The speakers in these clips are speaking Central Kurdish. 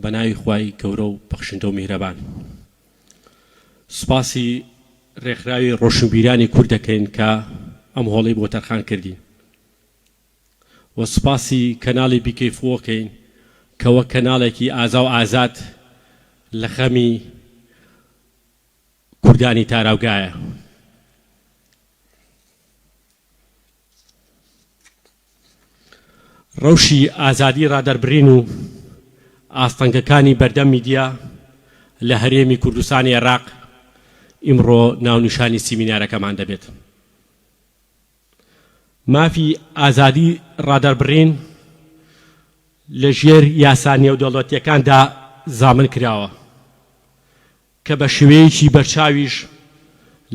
بە ناوی خوای گەورە و بەخشندە و میهرەبان. سوپاسی ڕێکخراوی ڕۆشنبیرانی کورد دەکەین کە ئەم هۆڵەی بۆ تەرخان کردین و سوپاسی کەناڵی بیکەیفۆکەین کە وەک کەناڵێکی ئازا و ئازاد لە خەمی کوردانی تاراوگایە. ڕەوشی ئازادی ڕادەربڕین و ئاستەنگەکانی بەردەم میدیا لە هەرێمی کوردستانی عێراق ئیمڕۆ ناونیشانی سیمینارەکەمان دەبێت. مافی ئازادی ڕادەربڕین لە ژێر یاسا نێودەوڵەتییەکاندا زامن کراوە. کە بە شێوەیەکی بەرچاویش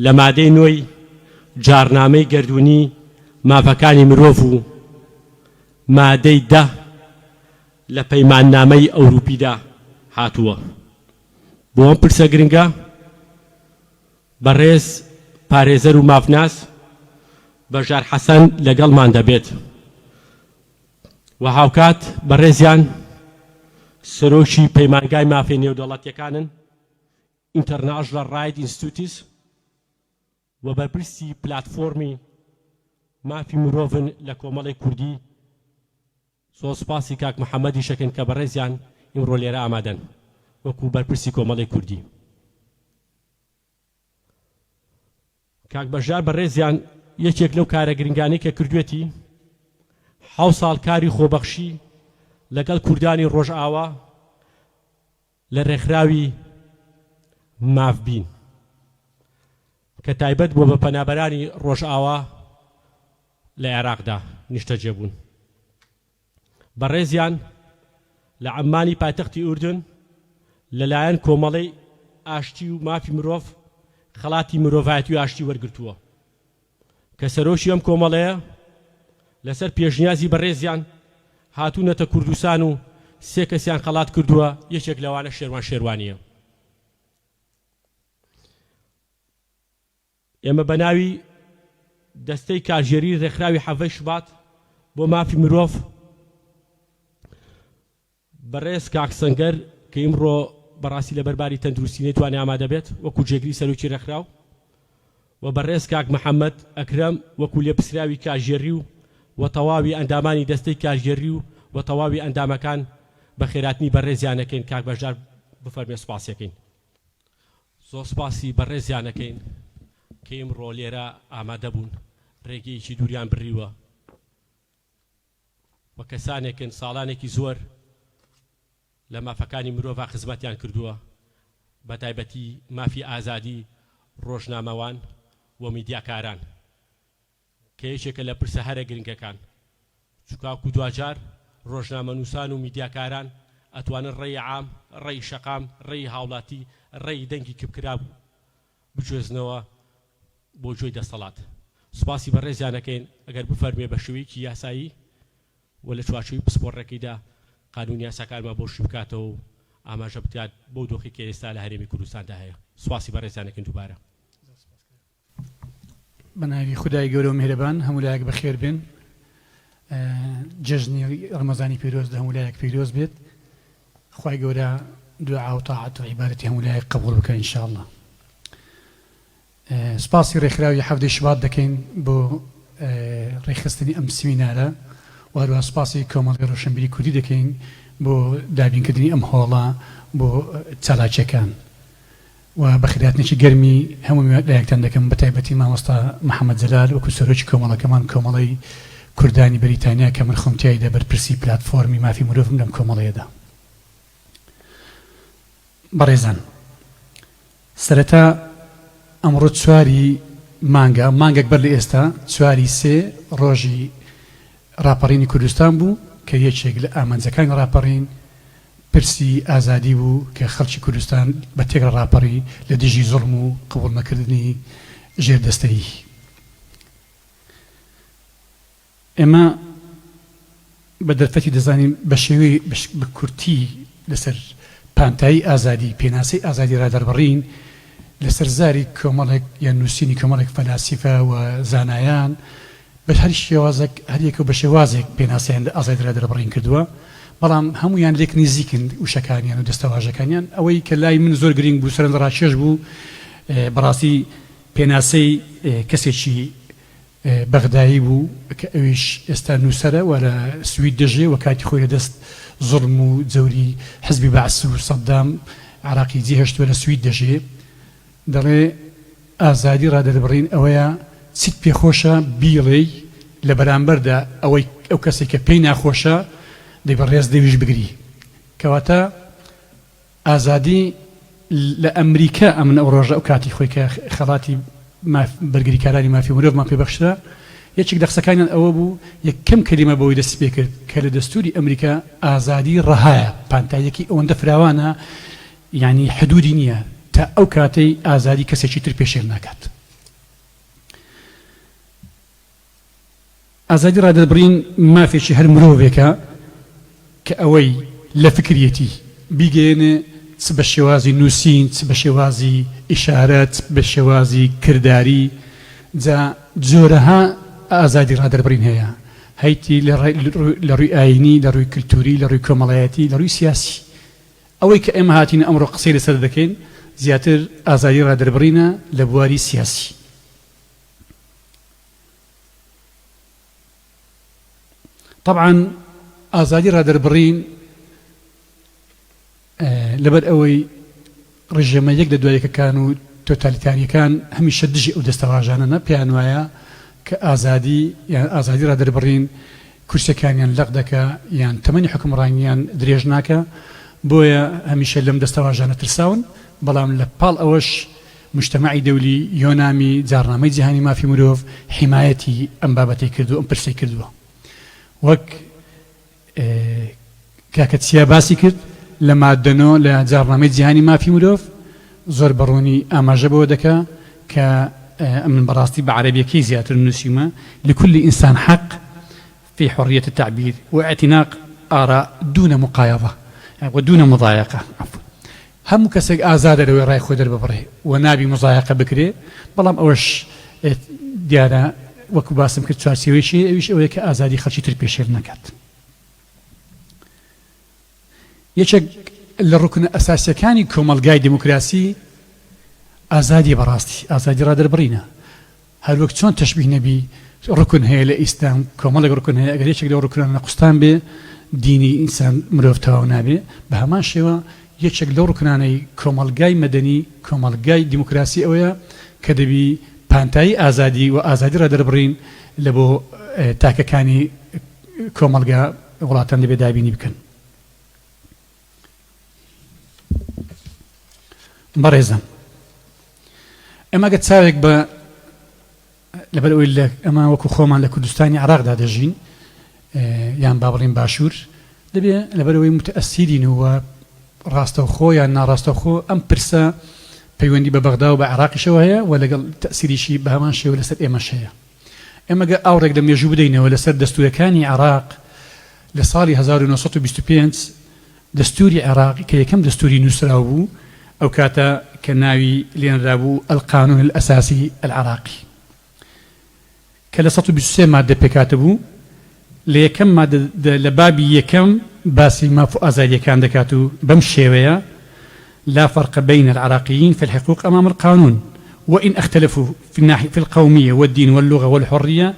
لە مادەی نۆی جاڕنامەی گەردوونی مافەکانی مرۆڤ و مادەی دە لە پەیماننامەی ئەوروپیدا هاتووە. بۆ ئەم پرسە گرنگە بەڕێز پارێزەر و مافناس بەشدار حەسەن لەگەڵمان دەبێت و هاوکات بەڕێزیان سەرۆکی پەیمانگای مافە نێودەوڵەتیەکانن، International Right Institutes، و بەرپرسی پلاتفۆرمی مافی مرۆڤن لە کۆمەڵی کوردی. زۆر سوپاسی کاک محەمەدیش ئەکەین کە بەڕێزیان ئیمڕۆ لێرە ئامادەن وەکو بەرپرسی کۆمەڵی کوردی. کاک بەشدار بەڕێزیان یەکێک لەو کارە گرنگانەی کە کردوێتی حەو ساڵ کاری خۆبەخشی لەگەڵ کوردانی ڕۆژئاوا لە ڕێکخراوی مافبین کە تایبەت بووە بە پەنابەرانی ڕۆژئاوا لە عێراقدا نیشتەجێ بوون. بەڕێزیان لە عەممانی پایتەختی ئوردن لەلایەن کۆمەڵەی ئاشتی و مافی مرۆڤ خەڵاتی مرۆڤایەتی و ئاشتی وەرگرتووە کە سەرۆکی ئەم کۆمەڵەیە لەسەر پێشنیازی بەڕێزیان هاتوونەتە کوردستان و سێ کەسیان خەڵات کردووە یەکێک لەوانە شێروان شێروانییە. ئێمە بە ناوی دەستەی کارگێری رێکخراوی حەڤەی شوبات بۆ مافی مرۆڤ بەڕێز کاک سەنگەر کە ئیمڕۆ بەڕاستی لەبەر باری تەندروستی نەیتوانی ئامادە بێت وەکو جێگری سەرۆکی رێکخراو و بەڕێز کاک محەمەد ئەکرەم وەکو لێپرسراوی کارگێری و و تەواوی ئەندامانی دەستەی کارگێری و و تەواوی ئەندامەکان بەخێراتنی بەڕێزیان ئەکەین کاک بەشدار بفەرمێ سوپاسیەکەین. زۆر سوپاسی بەڕێزیان ئەکەین کە ئیمڕۆ لێرە ئامادە بوون، ڕێگەیەکی دووریان بڕیوە و کەسانێکن ساڵانێکی زۆر لە مافەکانی مرۆڤا خزمەتیان کردووە، بەتایبەتی مافی ئازادی ڕۆژنامەوان و میدیاکاران. کە یەکێکە لە پرسە هەرە گرنگەکان، چونکاکو دواجار ڕۆژنامەنووسان و میدیاکاران ئەتوانن ڕەئی عام، ڕەئی شەقام، ڕەئی هاوڵاتی، ڕەئی دەنگی کپکراو بگوێزنەوە بۆ گوێی دەستەڵات. سوپاسی بەڕێزیان ئەکەین ئەگەر بفەرموێ بە شێوەیەکی یاسایی و لە چوارچێوەی پسپۆڕەکەیدا قانون یاساکانمان بۆ شی بکاتەوە و ئاماژە بدات بەو دۆخەی کە ئێستا لە هەرێمی کوردستاندا هەیە. سوپاسی بەڕێزیان ئەکەین دووبارە. بە ناوی خودای گەورە و میهرەبان هەموو لایەک بەخێر بێن. جەژنی ڕەمەزانی پیرۆز لە هەموو لایەک پیرۆز بێت. خوای گەورە دوعا و تاعەت و عیبادەتی هەموو لایەک قبوڵ بکا ان شاء اللە. سپاسی ڕێکخراوی حەڤدەی شوبات دەکەین بۆ ڕێکخستنی ئەم سمینارە و هەروەها سپاسی کۆمەڵی ڕۆشنبیری کوردی دەکەین بۆ دابینکردنی ئەم هۆڵە بۆ چالاکیەکان. و بەخێرهاتنێکی گەرمی هەموو لایەکتان دەکەم بەتایبەتی مامۆستا محەمەد جەلال وەکو سەرۆکی کۆمەڵەکەمان کۆمەڵەی کوردانی بەریتانیا کە من خۆم تیایدا بەرپرسی پلاتفۆرمی مافی مرۆڤم لەم کۆمەڵەیەدا. بەڕێزان سەرەتا ئەمڕۆ چواری مانگە مانگێک بەر لە ئێستا چواری سێ ڕۆژی ڕاپەڕینی کوردستان بوو کە یەکێک لە ئامانجەکانی ڕاپەڕین پرسی ئازادی بوو کە خەڵکی کوردستان بە تێکڕا ڕاپەڕی لە دژی زوڵم و قبوڵ نەکردنی ژێردەستەیی. ئێمە بە دەرفەتی دەزانین بە شێوەی بە کورتی لەسەر پانتایی ئازادی، پێناسەی ئازادی ڕادەربڕین لەسەر زاری کۆمەڵێک یان نووسینی کۆمەڵێک فەلاسیفە و زانایان بە هەر شێوازێک هەر یەکە و بە شێوازێک پێناسەیان لە ئازادی ڕادەربڕین کردووە. بەڵام هەموویان لێک نزیکن وشەکانیان و دەستەواژەکانیان. ئەوەی کە لای من زۆر گرینگ بوو، سەرنجڕاکێش بوو، بەڕاستی پێناسەی کەسێکی بەغدایی بوو کە ئەویش ئێستا نووسەرە و لە سوید دەژێ و کاتی خۆی لە دەست زوڵم و جەوری حزبی بەعس و سەدام عێراقی جێهێشتووە لە سوید دەژێ. دەڵێ ئازادی ڕادەربڕین ئەوەیە چیت پێ خۆشە بیڵێی لە بەرامبەردا ئەوەی ئەو کەسەی کە پێی ناخۆشە دەبێ ڕێز لەویش بگری. کەواتە ئازادی لە ئەمریکا ئەمن ئەو ڕۆژە ئەو کاتی خۆی کە خەڵاتی ماف بەرگریکارانی مافی مرۆڤمان پێ بەخشرا یەکێک لە قسەکانیان ئەوە بوو یەکەم کەلیمە بەوەی دەستی پێ کرد کە لە دەستوری ئەمریکا ئازادی ڕەهایە پانتاییەکی ئەوەندە فراوانە یانی حدودی نییە تا ئەو کاتەی ئازادی کەسێکی تر پێشێل ناکات. ئازادی ڕادەربڕین مافێکی هەر مرۆڤێکە کە ئەوەی لە فکریەتی بیگەیەنێ چ بە شێوازی نووسین چ بە شێوازی ئیشارە چ بە شێوازی کرداری جا جۆرەها ئازادی ڕادەربڕین هەیە هەیتی لە ڕووی ئایینی لە ڕووی کلتوری لە ڕووی کۆمەڵایەتی لە ڕووی سیاسی ئەوەی کە ئێمە هاتینە ئەمڕۆ قسەی لەسەر دەکەین زیاتر ئازادی ڕادەربڕینە لە بواری سیاسی. تەبعەن ئازادی ڕادەربڕین لەبەر ئەوەی ڕژێمە یەک لە دوای یەکەکان و تۆتالیتاریەکان هەمیشە دژی ئەو دەستەواژانەنە، پێیان وایە کە ئازادی یان ئازادی ڕادەربڕین کورسیەکانیان لەق دەکا یان تەمەنی حوکمڕانیان درێژ ناکا، بۆیە هەمیشە لەم دەستەواژانە ترساون، بەڵام لە پاڵ ئەوەش موجتەمەعی دەولی، یۆنامی، جاڕنامەی جیهانی مافی مرۆڤ حیمایەتی ئەم بابەتەی کردووە، ئەم پرسەی کردووە. وەک کاکە چیا باسی کرد لە ماددە نۆ لە جاڕنامەی جیهانی مافی مرۆڤ زۆر بە ڕوونی ئاماژە بەوە دەکا کە ئەمن بەڕاستی بە عەرەبیەکەی زیاتر نووسیومە لكل انسان حق في حرية التعبير واعتناق آراء دون مقايضة ودون مضايقة عفوا هەموو کەسێک ئازادە لەوەی ڕای خۆی دەرببڕێ و نابی مزایەقە بکرێ، بەڵام ئەوەش دیارە وەکو باسم کرد چوارچێوەیەکی هەیە ئەویش ئەوەیە کە ئازادی خەڵکی تر پێشێل نەکات. یەکێک لە ڕوکنە ئەساسیەکانی کۆمەڵگای دیموکراسی ئازادیە بەڕاستی ئازادی ڕادەربڕینە. هەروەک چۆن تەشبیه نەبی ڕوکن هەیە لە ئیسلام کۆمەڵێک ڕوکن هەیە ئەگەر یەکێک لەو ڕوکنانە نەقوستان بێ دینی ئینسان مرۆڤ تەواو نابێ بە هەمان شێوە یەکێک لەو ڕوکنانەی کۆمەڵگای مەدەنی کۆمەڵگای دیموکراسی ئەوەیە کە دەبی پانتایی ئازادی و ئازادی ڕادەربڕین لە بۆ تاکەکانی کۆمەڵگا وڵاتان دەبێ دابینی بکەن. بەڕێزان ئێمە گەر چاوێک بە لەبەر ئەوەی لە ئەمە وەکو خۆمان لە کوردستانی عراقدا دەژین یان با بڵین باشوور دەبێ لەبەرەوەی متەسیرین و ڕاستەوخۆ یان ناڕاستەوخۆ ئەم پرسە پەیوەندی بە بەغدا و بە عراقیشەوە هەیە و لەگەڵ تەسیریشی بە هەمان شێوە لەسەر ئێمەش هەیە. ئێمە گەر ئاوڕێک لە مێژوو بدەینەوە لەسەر دەستوورەکانی عێراق لە ساڵی 1925 دەستووری عێراق کە یەکەم دەستووری نووسراو بوو ئەو کاتە کە ناوی لێنرابوو القانون الاساسی العراقی کە لە 123 ماددە پێکهاتبوو لە یەکەم ماددە لە بابی یەکەم باسی ماف و ئازادییەکان دەکات و بەم شێوەیە، لا فرق بین العراقیین فی الحقوق امام القانون وان اختلفوا فی الناحیە فی القومیە والدین واللغە والحریە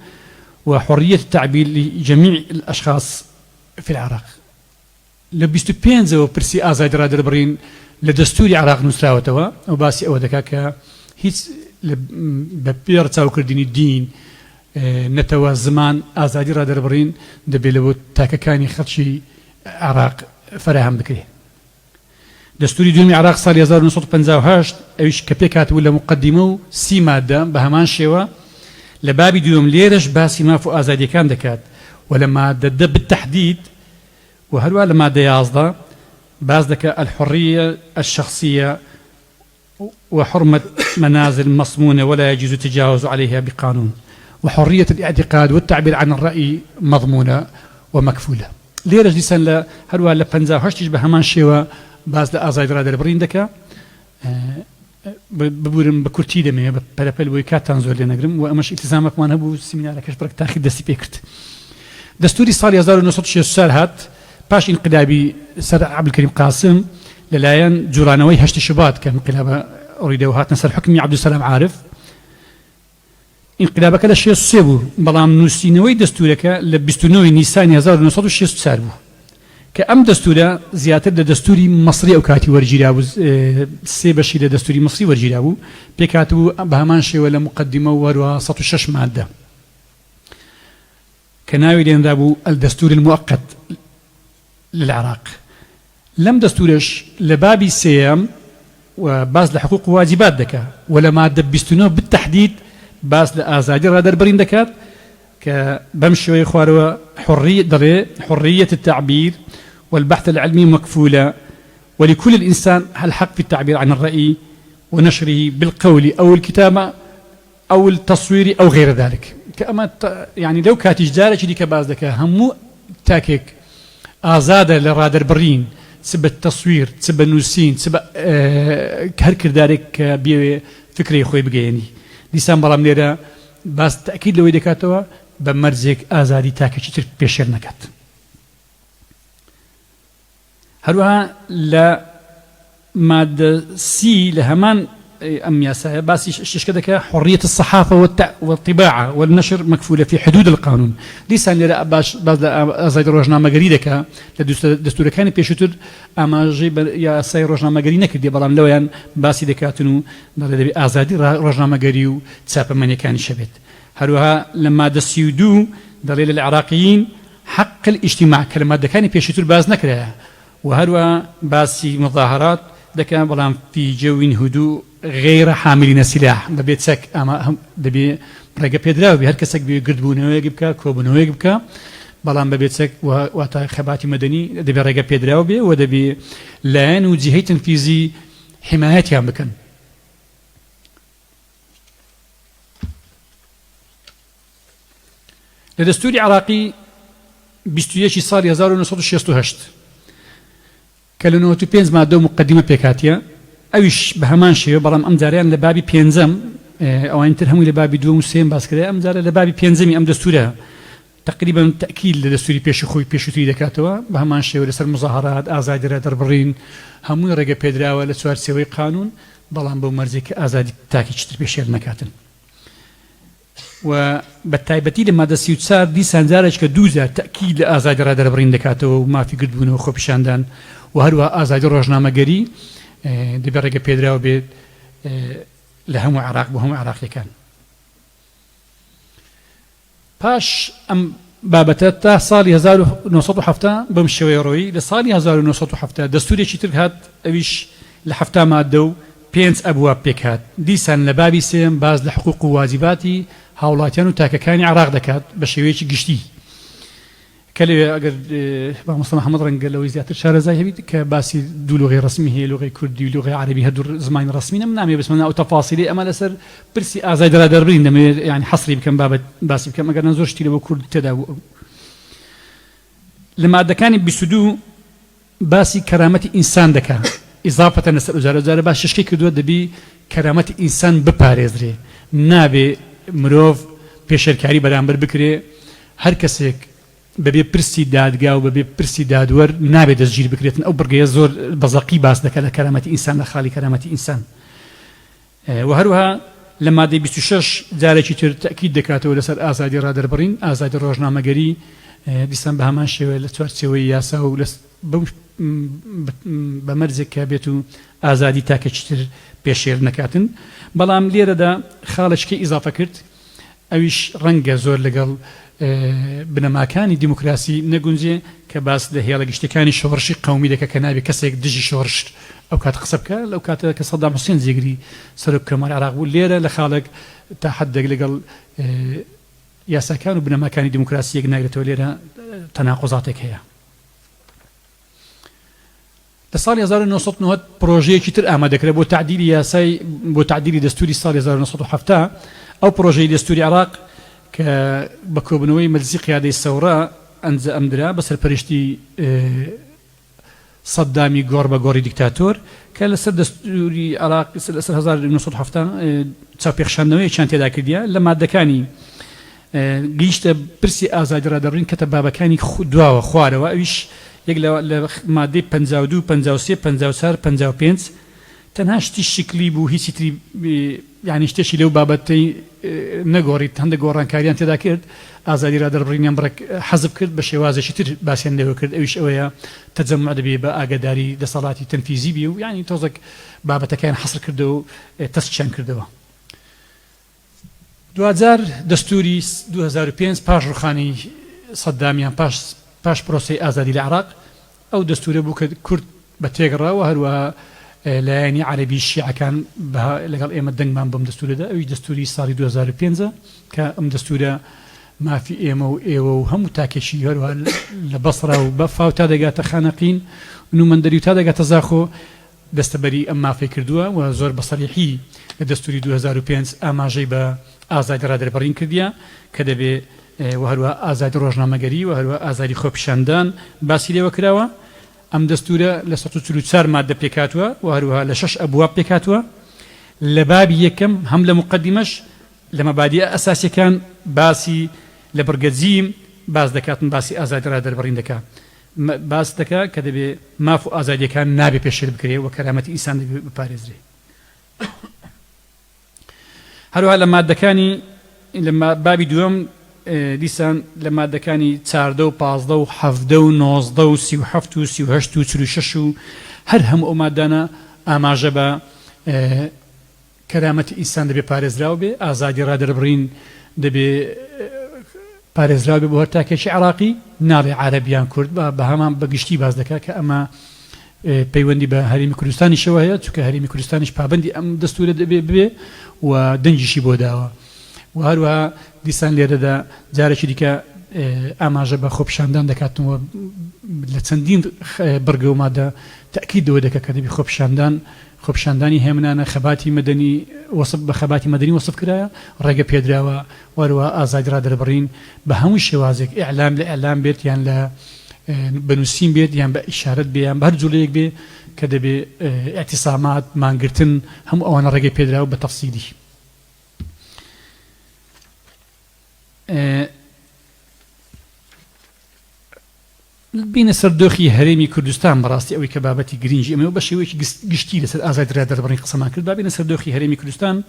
وحریە التعبیر لجمیع الاشخاص فی العراق. لە 25 ەوە پرسی ئازادی ڕادەربڕین لە دەستووری عێراق نووسراوەتەوە و باسی ئەوە دەکات کە هیچ بە پێ ڕچاوکردنی دین، نەتەوە، زمان، ئازادی ڕادەربڕین دەبێت لە بۆ تاکەکانی خەڵکی عێراق فەراهەم بکرێت. دەستووری دووەمی عێراق ساڵی 1958 ئەویش کە پێکهاتبوو لە موقەدیمە و سی مادە بە هەمان شێوە لە بابی دووەم لێرەش باسی ماف و ئازادییەکان دەکات و لە مادە دە بالتحدید و هەروا لە مادە 11 باس دەکا الحریە الشخصیە و حرمە منازل مصمونە ولا يجوز التجاوز علیها بقانون و حریە الاعتقاد والتعبیر عن الرأی مضمونە و مکفولە. لێرەش دیسان لە هەروا لە 58 یش بە هەمان شێوە باس لە ئازادی ڕادەربڕین دەکا. ببورن بە کورتی دەمەوێ بە پەلەپەل بۆی کاتتان زۆر لێ نەگرم و ئەمەش ئیلتیزامەکمان هەبوو سیمینارەکەش بڕێک تاخیر دەستی پێ کرد. دەستووری ساڵی 1964 هات. پاش ئینقلابی سەر عەبدولکەریم قاسم لەلایەن جوڵانەوەی هەشتی شوبات کە ئینقلابە ڕوویدا و هاتنە سەر حوکمی عەبدولسەلام عارف، ئینقلابەکە لە 63 بوو، بەڵام نووسینەوەی دەستوورەکە لە 29 ی نیسانی 1964 بوو کە ئەم دەستوورە زیاتر لە دەستووری مەسری ئەو کاتی وەرگیرابوو، سێ بەشی لە دەستووری مەسری وەرگیرابوو، پێکهاتبوو بە هەمان شێوە لە موقەدیمە و هەروەها 106 ماددە کە ناوی لێنرابوو الدستور المؤقت للعراق. لەم دەستوورەش لە بابی سێیەم و باس لە حقوق و واجبات دەکا و لە مادە 29 بالتحدید باس لە ئازادی ڕادەربڕین دەکات کە بەم شێوەی خوارەوە حڕی دەڵێ حڕیة التعبیر والبحث العلمی مکفولە ولكل الإنسان الحق في التعبير عن الرأي ونشره بالقول أو الكتابة أو التصویر أو غير ذلك کە ئەمە یانی لەو کاتیش جارێکی دیکە باس دەکا هەموو تاکێک ئازادە لە ڕادەربڕین چ بە تەسویر چ بە نووسین چ بە هەر کردارێک کە بیەوێ فکرەی خۆی بگەیەنی دیسان بەڵام لێرە باس تەئکید لەوەی دەکاتەوە بە مەرجێک ئازادی تاکێکی تر پێشێل نەکات. هەروەها لە مادە سی لە هەمان ئەم یاسایە باسی شتێکە دەکا حریە الصحافە والطباعە والنشر مکفولە فی حدود القانون. دیسان لێرە باش باس لە ئازادی ڕۆژنامەگەری دەکا. لە دەستوورەکانی پێشووتر ئاماژەی بە یاسای ڕۆژنامەگەری نەکردیە، بەڵام لەویان باسی دەکاتن و دەڵێ دەبێ ئازادی ڕۆژنامەگەری و چاپەمەنیەکانیش هەبێت. هەروەها لە مادە 32 دەڵێ للعراقیین حق الاجتماع کە لە مادەکانی پێشووتر باس نەکرایە و هەروەها باسی مظاهرات دەکا بەڵام فی جو هدوء غیر حاملین سلاح بەبێ چەک ئەمە دەبێ ڕێگە پێدراو بێ هەر کەسێک بێ گردبوونەوەیەک بکا کۆبوونەوەیەک بکا بەڵام بەبێ چەک واتە خەباتی مەدەنی دەبێ ڕێگە پێدراو بێ و دەبێ لایەن و جیهەی تەنفیزی حمایەتیان بکەن. لە دەستووری عێراقی 21 ی ساڵی 1968 کە لە 95 مادە و موقەدیمە پێکهاتیە، ئەویش بە هەمان شێوە، بەڵام ئەمجارەیان لە بابی پێنجەم، ئەوانی تر هەمووی لە بابی دووەم و سێیەم باس کرایە، ئەمجارە لە بابی پێنجەمی ئەم دەستوورە تەقریبەن تەئکید لە دەستووری پێشی خۆی پێشووتری دەکاتەوە، بە هەمان شێوە لەسەر موزاهەرات، ئازادی ڕادەربڕین، هەمووی ڕێگە پێدراوە لە چوارچێوەی قانوون، بەڵام بەو مەرجەی کە ئازادی تاکێکی تر پێشێل نەکاتن. و بە تایبەتی لە مادە 34 دیسان جارێکە دوو جار تەئکید لە ئازادی ڕادەربڕین دەکاتەوە و مافی گردبوونەوە خۆپیشاندان و هەروەها ئازادی ڕۆژنامەگەری دەبێ ڕێگە پێدراو بێت لە هەموو عێراق بۆ هەموو عێراقیەکان. پاش ئەم بابەتە تا ساڵی 1970 بەم شێوەیە ڕۆیی. لە ساڵی 1970 دەستوورێکی تر هات ئەویش لە 70 ماددە و پێنج ئەبواب پێکهات، دیسان لە بابی سێیەم باس لە حقوق و واجباتی هاوڵاتیان و تاکەکانی عێراق دەکات بە شێوەیەکی گشتی کە لەوێ ئەگەر مامۆستا محەمەد ڕەنگە لەوەی زیاتر شارەزای هەبیت کە باسی دوو لوغەی ڕەسمی هەیە لوغەی کوردی و لوغەی عەرەبی هەردوو زمانی ڕەسمینە من نامەوێ بچمە ناو تەفاسیلی ئەمە لەسەر پرسی ئازادی ڕادەربرین دەمەوێت یانی حەسری بکەم بابەت باسی بکەم ئەگەر نا زۆر شتی لەوە کورد تێدا بوو لە مادەکانی 22 باسی کەرامەتی ئینسان دەکا ئیزافەتەن لەسەر ئەوجارە ئەوجارە باسی شتێکی کردووە دەبی کەرامەتی ئینسان بپارێزرێ نابێ مرۆڤ پێشێلکاری بەرامبەر بکرێ هەر کەسێک بەبێ پرسی دادگا و بەبێ پرسی دادوەر نابێ دەستگیر بکرێتن ئەو بڕگەیە زۆر بەزەقی باس دەکات لە کەرامەتی ئینسان لە خاڵی کەرامەتی ئینسان وە هەروەها لە مادەی 26 جارێکی تر تەئکید دەکاتەوە لەسەر ئازادی ڕادەربڕین، ئازادی ڕۆژنامەگەری، دیسان بە هەمان شێوە لە چوارچێوەی یاسا و بە مەرجێک کە بێت و ئازادی تاکێکی تر پێشێل نەکاتن. بەڵام لێرەدا خاڵێکی ئیزافە کرد ئەویش ڕەنگە زۆر لەگەڵ بنەماکانی دیموکراسی نەگونجێ کە باس لە هێڵە گشتیەکانی شۆڕشی قەومی دەکا کە نابێ کەسێک دژی شۆڕش ئەو کاتە قسە بکا لەو کاتە کە سەدام حوسێن جێگری سەرۆک کۆماری عێراق بوو لێرە لە خاڵێک تا حەدێک لەگەڵ یاساکان و بنەماکانی دیموکراسی یەک ناگرێتەوە لێرە تەناقوزاتێک هەیە. لە ساڵی 1990 پرۆژەیەکی تر ئامادەکرا بۆ تەعدیلی یاسای بۆ تەعدیلی دەستوری ساڵی 1970 ئەو پرۆژەی دەستوری عێراق کە بە کۆبوونەوەی مەجلسی قیادەی سەورە ئەنجامدرا بە سەرپەرشتی سەدامی گۆڕ بە گۆڕی دیکتاتۆر کە لەسەر دەستوری عێراق لەسەر 1970 چاوپێخشاندنەوەیەکیان تێدا کردیە لە مادەکانی گەیشتە پرسی ئازادی ڕادەربڕین کەتە بابەکانی دواوە خوارەوە ئەویش یەک لە لە مادەی 52 53 54 55 تەنها شتی شکلی بوو هیچی تری یانی شتێکی لەو بابەتەی نەگۆڕی هەندێک گۆڕانکاریان تێدا کرد ئازادی ڕادەربڕینیان بڕێک حەزف کرد بە شێوازێکی تر باسیان لێوە کرد ئەویش ئەوەیە تەجەموع دەبێ بە ئاگاداری دەسەڵاتی تەنفیزی بێ و یانی تۆزێک بابەتەکەیان حەسر کردەوە و تەسکیان کردەوە. دواجار دەستووری 2005 پاش ڕوخانی سەدام یان پاش پاش پرۆسەی ئازادی لە عێراق ئەو دەستوورە بوو کە کورد بە تێکڕا و هەروەها لایەنی عەرەبی شیعەکان بە لەگەڵ ئێمە دەنگمان بەم دەستوورە دا ئەویش دەستووری ساڵی 2005 کە ئەم دەستوورە مافی ئێمە و ئێوە و هەموو تاکێکی هەروەها لە بەسڕا و بە فاو تا دەگاتە خانەقین و مەندەلی و تا دەگاتە زاخۆ دەستەبەری ئەم مافەی کردووە و زۆر بە سەریحی لە دەستووری 2005 ئاماژەی بە ئازادی ڕادەربڕین کردیە کە دەبێ و هەروەها ئازادی ڕۆژنامەگەری و هەروەها ئازادی خۆپیشاندان باسی لێوە کراوە. ئەم دەستوورە لە 144 ماددە پێکهاتووە و هەروەها لە شەش ئەبواب پێکهاتووە. لە بابی یەکەم هەم لە موقەدیمەش لە مەبادیئە ئەساسیەکان باسی لە بڕگە جیم باس دەکاتن باسی ئازادی ڕادەربڕین دەکا باس دەکا کە دەبێ ماف و ئازادیەکان نابێ پێشێل بکرێ و کەرامەتی ئینسان دەبێ بپارێزرێ. هەروەها لە ماددەکانی لە بابی دووەم دیسان لە ماددەکانی 14 و 15 و 17 و 19 و 37 و 38 و 46 و هەر هەموو ئەو مادانە ئاماژە بە کەرامەتی ئینسان دەبێ پارێزراو بێ، ئازادی ڕادەربڕین دەبێ پارێزراو بێ بۆ هەر تاکێکی عێراقی، ناڵێ عەرەب یان کورد، بە هەمان بە گشتی باس دەکا کە ئەمە پەیوەندی بە هەرێمی کوردستانیشەوە هەیە، چونکە هەرێمی کوردستانیش پابەندی ئەم دەستوورە دەبێ ببێ و دەنگیشی بۆ داوە و هەروەها دیسان لێرەدا جارێکی دیکە ئاماژە بە خۆپیشاندان دەکاتنەوە لە چەندین بڕگە و مادە تەئکید لەوە دەکا کە دەبێ خۆپیشاندان خۆپیشاندانی هێمنانە خەباتی مەدەنی وەسف بە خەباتی مەدەنی وەسف کرایە، ڕێگە پێدراوە و هەروەها ئازادی ڕادەربڕین بە هەموو شێوازێک ئیعلام لە ئیعلام بێت یان لە بە نووسین بێت یان بە ئیشارەت بێ یان بە هەر جوڵەیەک بێ کە دەبێ ئیعتیسامات، مانگرتن هەموو ئەوانە ڕێگەی پێدراوە بە تەفسیلی. بینە سەر دۆخی هەرێمی کوردستان، بەڕاستی ئەوەی کە بابەتی گرینگی ئێمەیە و بە شێوەیەکی گشتی لەسەر ئازادی ڕادەربڕین قسەمان کرد، با بینە سەر دۆخی هەرێمی کوردستان.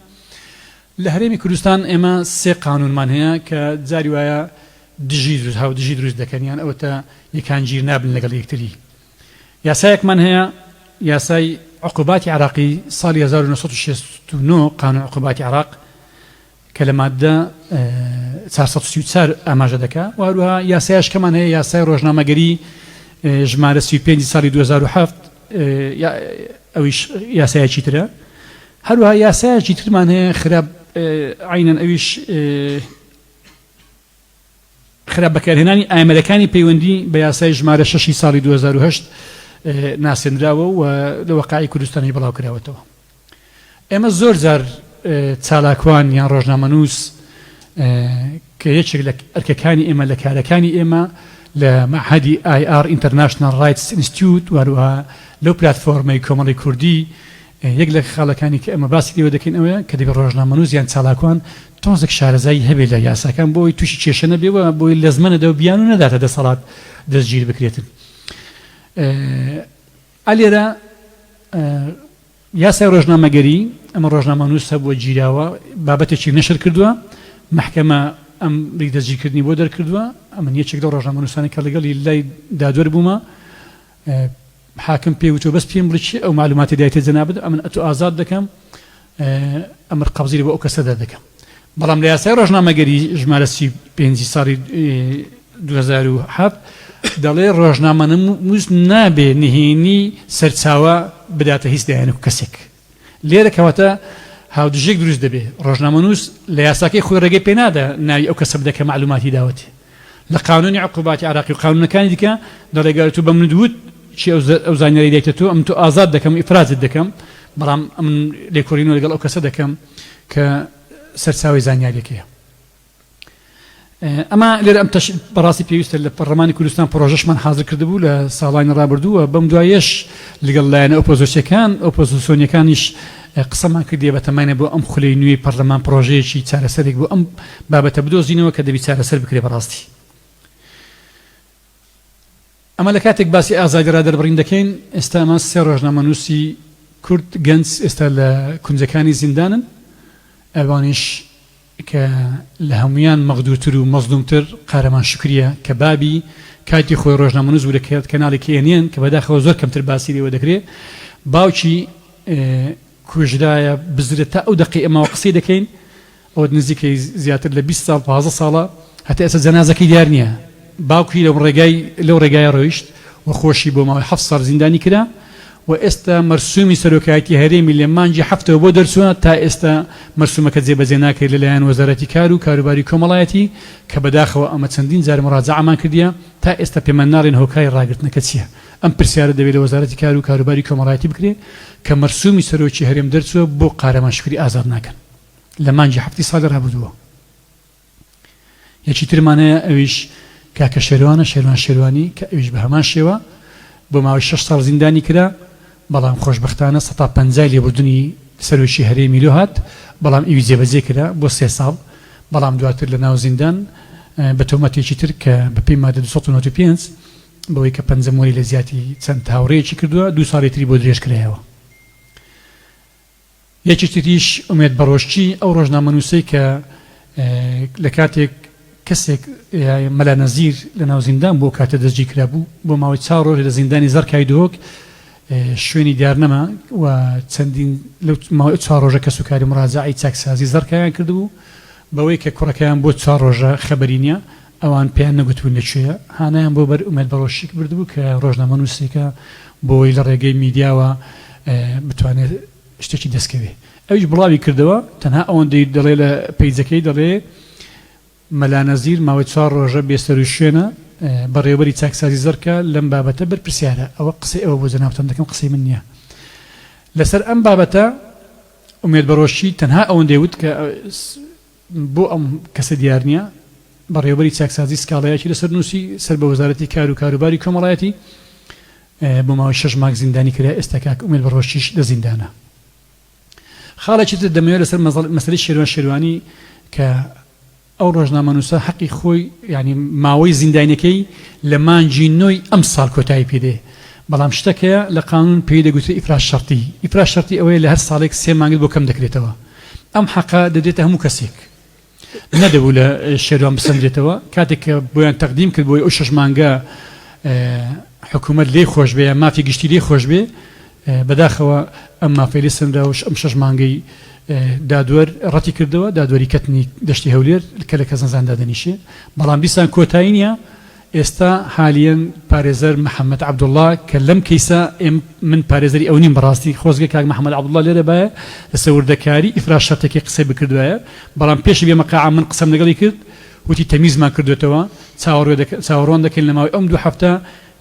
لە هەرێمی کوردستان ئێمە سێ قانوونمان هەیە کە جاری وایە دژی دروست هاودژی دروست دەکەن یان ئەوەتە یەکانگیر نابن لەگەڵ یەکتری. یاسایەکمان هەیە یاسای عقوباتی عێراقی ساڵی 1969 قانون عقوباتی عێراق کە لە ماددە 434 ئاماژە دەکا و هەروەها یاسایشکەمان هەیە یاسای ڕۆژنامەگەری ژمارە 35 ساڵی 2007 ئەویش یاسایەکی ترە هەروەها یاسایەکی ترمان هەیە خراپ عینەن ئەویش خراپ بەکارهێنانی ئامێرەکانی پەیوەندی بە یاسای ژمارە شەشی ساڵی 2008 ناسێنراوە و لە وەقاعی کوردستانی بڵاوکراوەتەوە. ئێمە زۆر جار چالاکوان یان ڕۆژنامەنووس کە یەکێک لە ئەرکەکانی ئێمە لە کارەکانی ئێمە لە مەعهەدی IR International Rights Institute و هەروەها لەو پلاتفۆرمەی کۆمەڵی کوردی یەک لە خاڵەکانی کە ئێمە باسی لێوە دەکەین ئەوەیە کە دەبێت ڕۆژنامەنووس یان چالاکوان تۆزێک شارەزایی هەبێت لە یاساکان بۆی تووشی کێشە نەبێ و بۆی لەزمە نەدە و بیانوو نەداتە دەسەڵات دەستگیر بکرێتن. ئا لێرە یاسای ڕۆژنامەگەری، ئەمە ڕۆژنامەنووس هەبووە گیراوە، بابەتێکی نەشر کردووە، مەحکەمە ئەمری دەستگیرکردنی بۆ دەرکردووە، ئەمن یەکێک لەو ڕۆژنامەنووسانەی کە لەگەڵی لای دادوەر بوومە، حاکم پێی وتووە بەس پێم بڵێ کێ ئەو مەعلوماتەی دایتە جەنابت، ئەمن ئەتۆ ئازاد دەکەم، ئەمر قەبزی بۆ ئەو کەسە دەردەکەم. بەڵام لە یاسای ڕۆژنامەگەری ژمارە 35 ی ساڵی 2007 دەڵێ ڕۆژنامەنووس نابێ نهێنی سەرچاوە بداتە هیچ لایەنێک و کەسێک. لێرە کەواتە هاودژیەک دروست دەبێ، ڕۆژنامەنووس لە یاساکەی خۆی ڕێگەی پێ نادا ناوی ئەو کەسە بدە کە مەعلوماتی داوەتێ. لە قانونی عقوباتی عێراقی و قانونەکانی دیکە دەڵێ گەر تۆ بە منت وت چی ئەو زانیاری دایتە تۆ ئەمن تۆ ئازاد دەکەم ئیفراجت دەکەم بەڵام ئەمن لێکۆڵینەوە لەگەڵ ئەو کەسە دەکەم کە سەرچاوەی زانیاریەکەیە. ئەمە لێرە ئەم تەش بەڕاستی پێویستە لە پەرلەمانی کوردستان پرۆژەشمان حاضر کردبوو لە ساڵانی ڕابردووە بەم دوایەش لەگەڵ لایەنە ئۆپۆزیسیەکان ئۆپۆزیسیۆنیەکانیش قسەمان کردیە بەتەماینە بۆ ئەم خولەی نوێی پەرلەمان پرۆژەیەکی چارەسەرێک بۆ ئەم بابەتە بدۆزینەوە کە دەبی چارەسەر بکرێ بەڕاستی. ئەمە لە کاتێک باسی ئازادی ڕادەربڕین دەکەین، ئێستا ئەمە سێ ڕۆژنامەنووسی کورد گەنج ئێستا لە کونجەکانی زیندانن، ئەوانیش کە لە هەموویان مەغدورتر و مەزلومتر قارەمان شوکریە کە بابی کاتی خۆی ڕۆژنامەنووس بوو لە کەناڵی KNN کە بەداخەوە زۆر کەمتر باسی لێوە دەکرێ باوکی کوژرایە بزرە تا ئەو دەقەی ئەمەوە قسەی دەکەین ئەوە نزیکەی زیاتر لە 20 ساڵ 15 ساڵە هەتا ئێستا جەنازەکەی دیار نییە باوکی لەو ڕێگای لەو ڕێگایە ڕۆیشت و خۆشی بۆ ماوەی حەفت ساڵ زیندانی کرا و ئێستا مەرسومی سەرۆکایەتی هەرێمی لە مانگی حەفتەوە بۆ دەرچووە تا ئێستا مەرسومەکە جێبەجێ ناکرێت لەلایەن وەزارەتی کار و کاروباری کۆمەڵایەتی کە بەداخەوە ئەمە چەندین جار مراجەعەمان کردیە تا ئێستا پێمان ناڵێن هۆکاری ڕاگرتنەکە چیە ئەم پرسیارە دەبێت لە وەزارەتی کار و کاروباری کۆمەڵایەتی بکرێت کە مەرسومی سەرۆکی هەرێم دەرچووە بۆ قارەمان شوکری ئازاد ناکەن لە مانگی حەفتی ساڵی ڕابردووە. یەکی ترمان هەیە ئەویش کاکە شێروانە، شێروان شێروانی، کە ئەویش بە هەمان شێوە بۆ ماوەی شەش ساڵ زیندانی کرا، بەڵام خۆشبەختانە سەتا پەنجای لێبوردنی سەرۆکی هەرێمی لۆ هات، بەڵام ئیوی جێبەجێ کرا بۆ سێ ساڵ، بەڵام دواتر لە ناو زیندان بە تۆمەتێکی تر کە بە پێی مادە 295 بەوەی کە پەنجەمۆری لە جیاتی چەند هاوڕێیەکی کردووە دوو ساڵی تری بۆ درێژ کرایەوە. یەکێکی تریش ئومێد بەڕۆشچی ئەو ڕۆژنامەنووسەی کە لە کاتێک کەسێک مەلا نەزیر لە ناو زیندان بوو کاتە دەستگیر کرابوو بۆ ماوەی چوار ڕۆژ لە زیندانی زەرکای دهۆک شوێنی دیار نەما و چەندین لەو ماوەی چوار ڕۆژە کەسوکاری مڕاجەعەی چاکسازی زەرکایان کردبوو بەوەی کە کوڕەکەیان بۆ چوار ڕۆژە خەبەری نییە ئەوان پێیان نەگوتبوون لە کوێیە هانایان بۆ بەر ئومێد بەڕۆشیک بردبوو کە ڕۆژنامەنووسێکە بۆی لە ڕێگەی میدیاوە بتوانێت شتێکی دەستکەوێ ئەویش بڵاوی کردەوە تەنها ئەوەندەی دەڵێ لە پەیجەکەی دەڵێ مەلا نەزیر ماوەی چوار ڕۆژە بێسەروشوێنە بەڕێوەبەری چاکسازی زەرکە لەم بابەتە بەرپرسیارە ئەوە قسەی ئەوە بۆ جەنابتان دەکەم قسەی من نییە لەسەر ئەم بابەتە ئومێد بەڕۆشی تەنها ئەوەندەی وت کە بۆ ئەم کەسە دیار نییە بەڕێوەبەری چاکسازی سکاڵایەکی لەسەر نووسی سەر بە وەزارەتی کار و کاروباری کۆمەڵایەتی بۆ ماوەی شەش مانگ زیندانی کرا، ئێستا کاک ئومێد بەڕۆشیش لە زیندانە. خاڵێکی تر دەمەوێت لەسەر مەسەلەی شێروان شێروانی کە ئەو ڕۆژنامەنووسە حەقی خۆی یانی ماوەی زیندانیەکەی لە مانگی نۆی ئەمساڵ کۆتایی پێ دێ بەڵام شتەک هەیە لە قانون پێی دەگوترێ ئیفراج شەرتی ئیفراج شەرتی ئەوەیە لە هەر ساڵێک سێ مانگت بۆ کەم دەکرێتەوە ئەم حەقە دەدرێتە هەموو کەسێک نەدەبوو لە شێروان بسەندرێتەوە کاتێک کە بۆیان تەقدیم کرد بۆی ئەو شەش مانگە حکوومەت لێی خۆش بێ یان مافی گشتی لێی خۆش بێ بەداخەوە ئەم مافەی لێ سەنرا و ئەم شەش مانگەی دادوەر ڕەتی کردەوە دادوەری کەتنی دەشتی هەولێر کە لە کەسنەزان دادەنیشێ بەڵام دیسان کۆتایی نییە ئێستا حالیەن پارێزەر محمد عەبدوڵا کە لەم کەیسە ئێم من پارێزەری ئەو نیم بەڕاستی خۆزگە کاک محمد عەبدوڵا لێرە بایە لەسەر وردەکاری ئیفراز شەرتەکەی قسەی بکردوایە بەڵام پێشی بێمە قاعە من قسەم لەگەڵی کرد وتی تەمیزمان کردۆتەوە چاوەڕوێ دەکە چاوەڕوان دەکەین لە ماوەی ئەم دوو هەفتە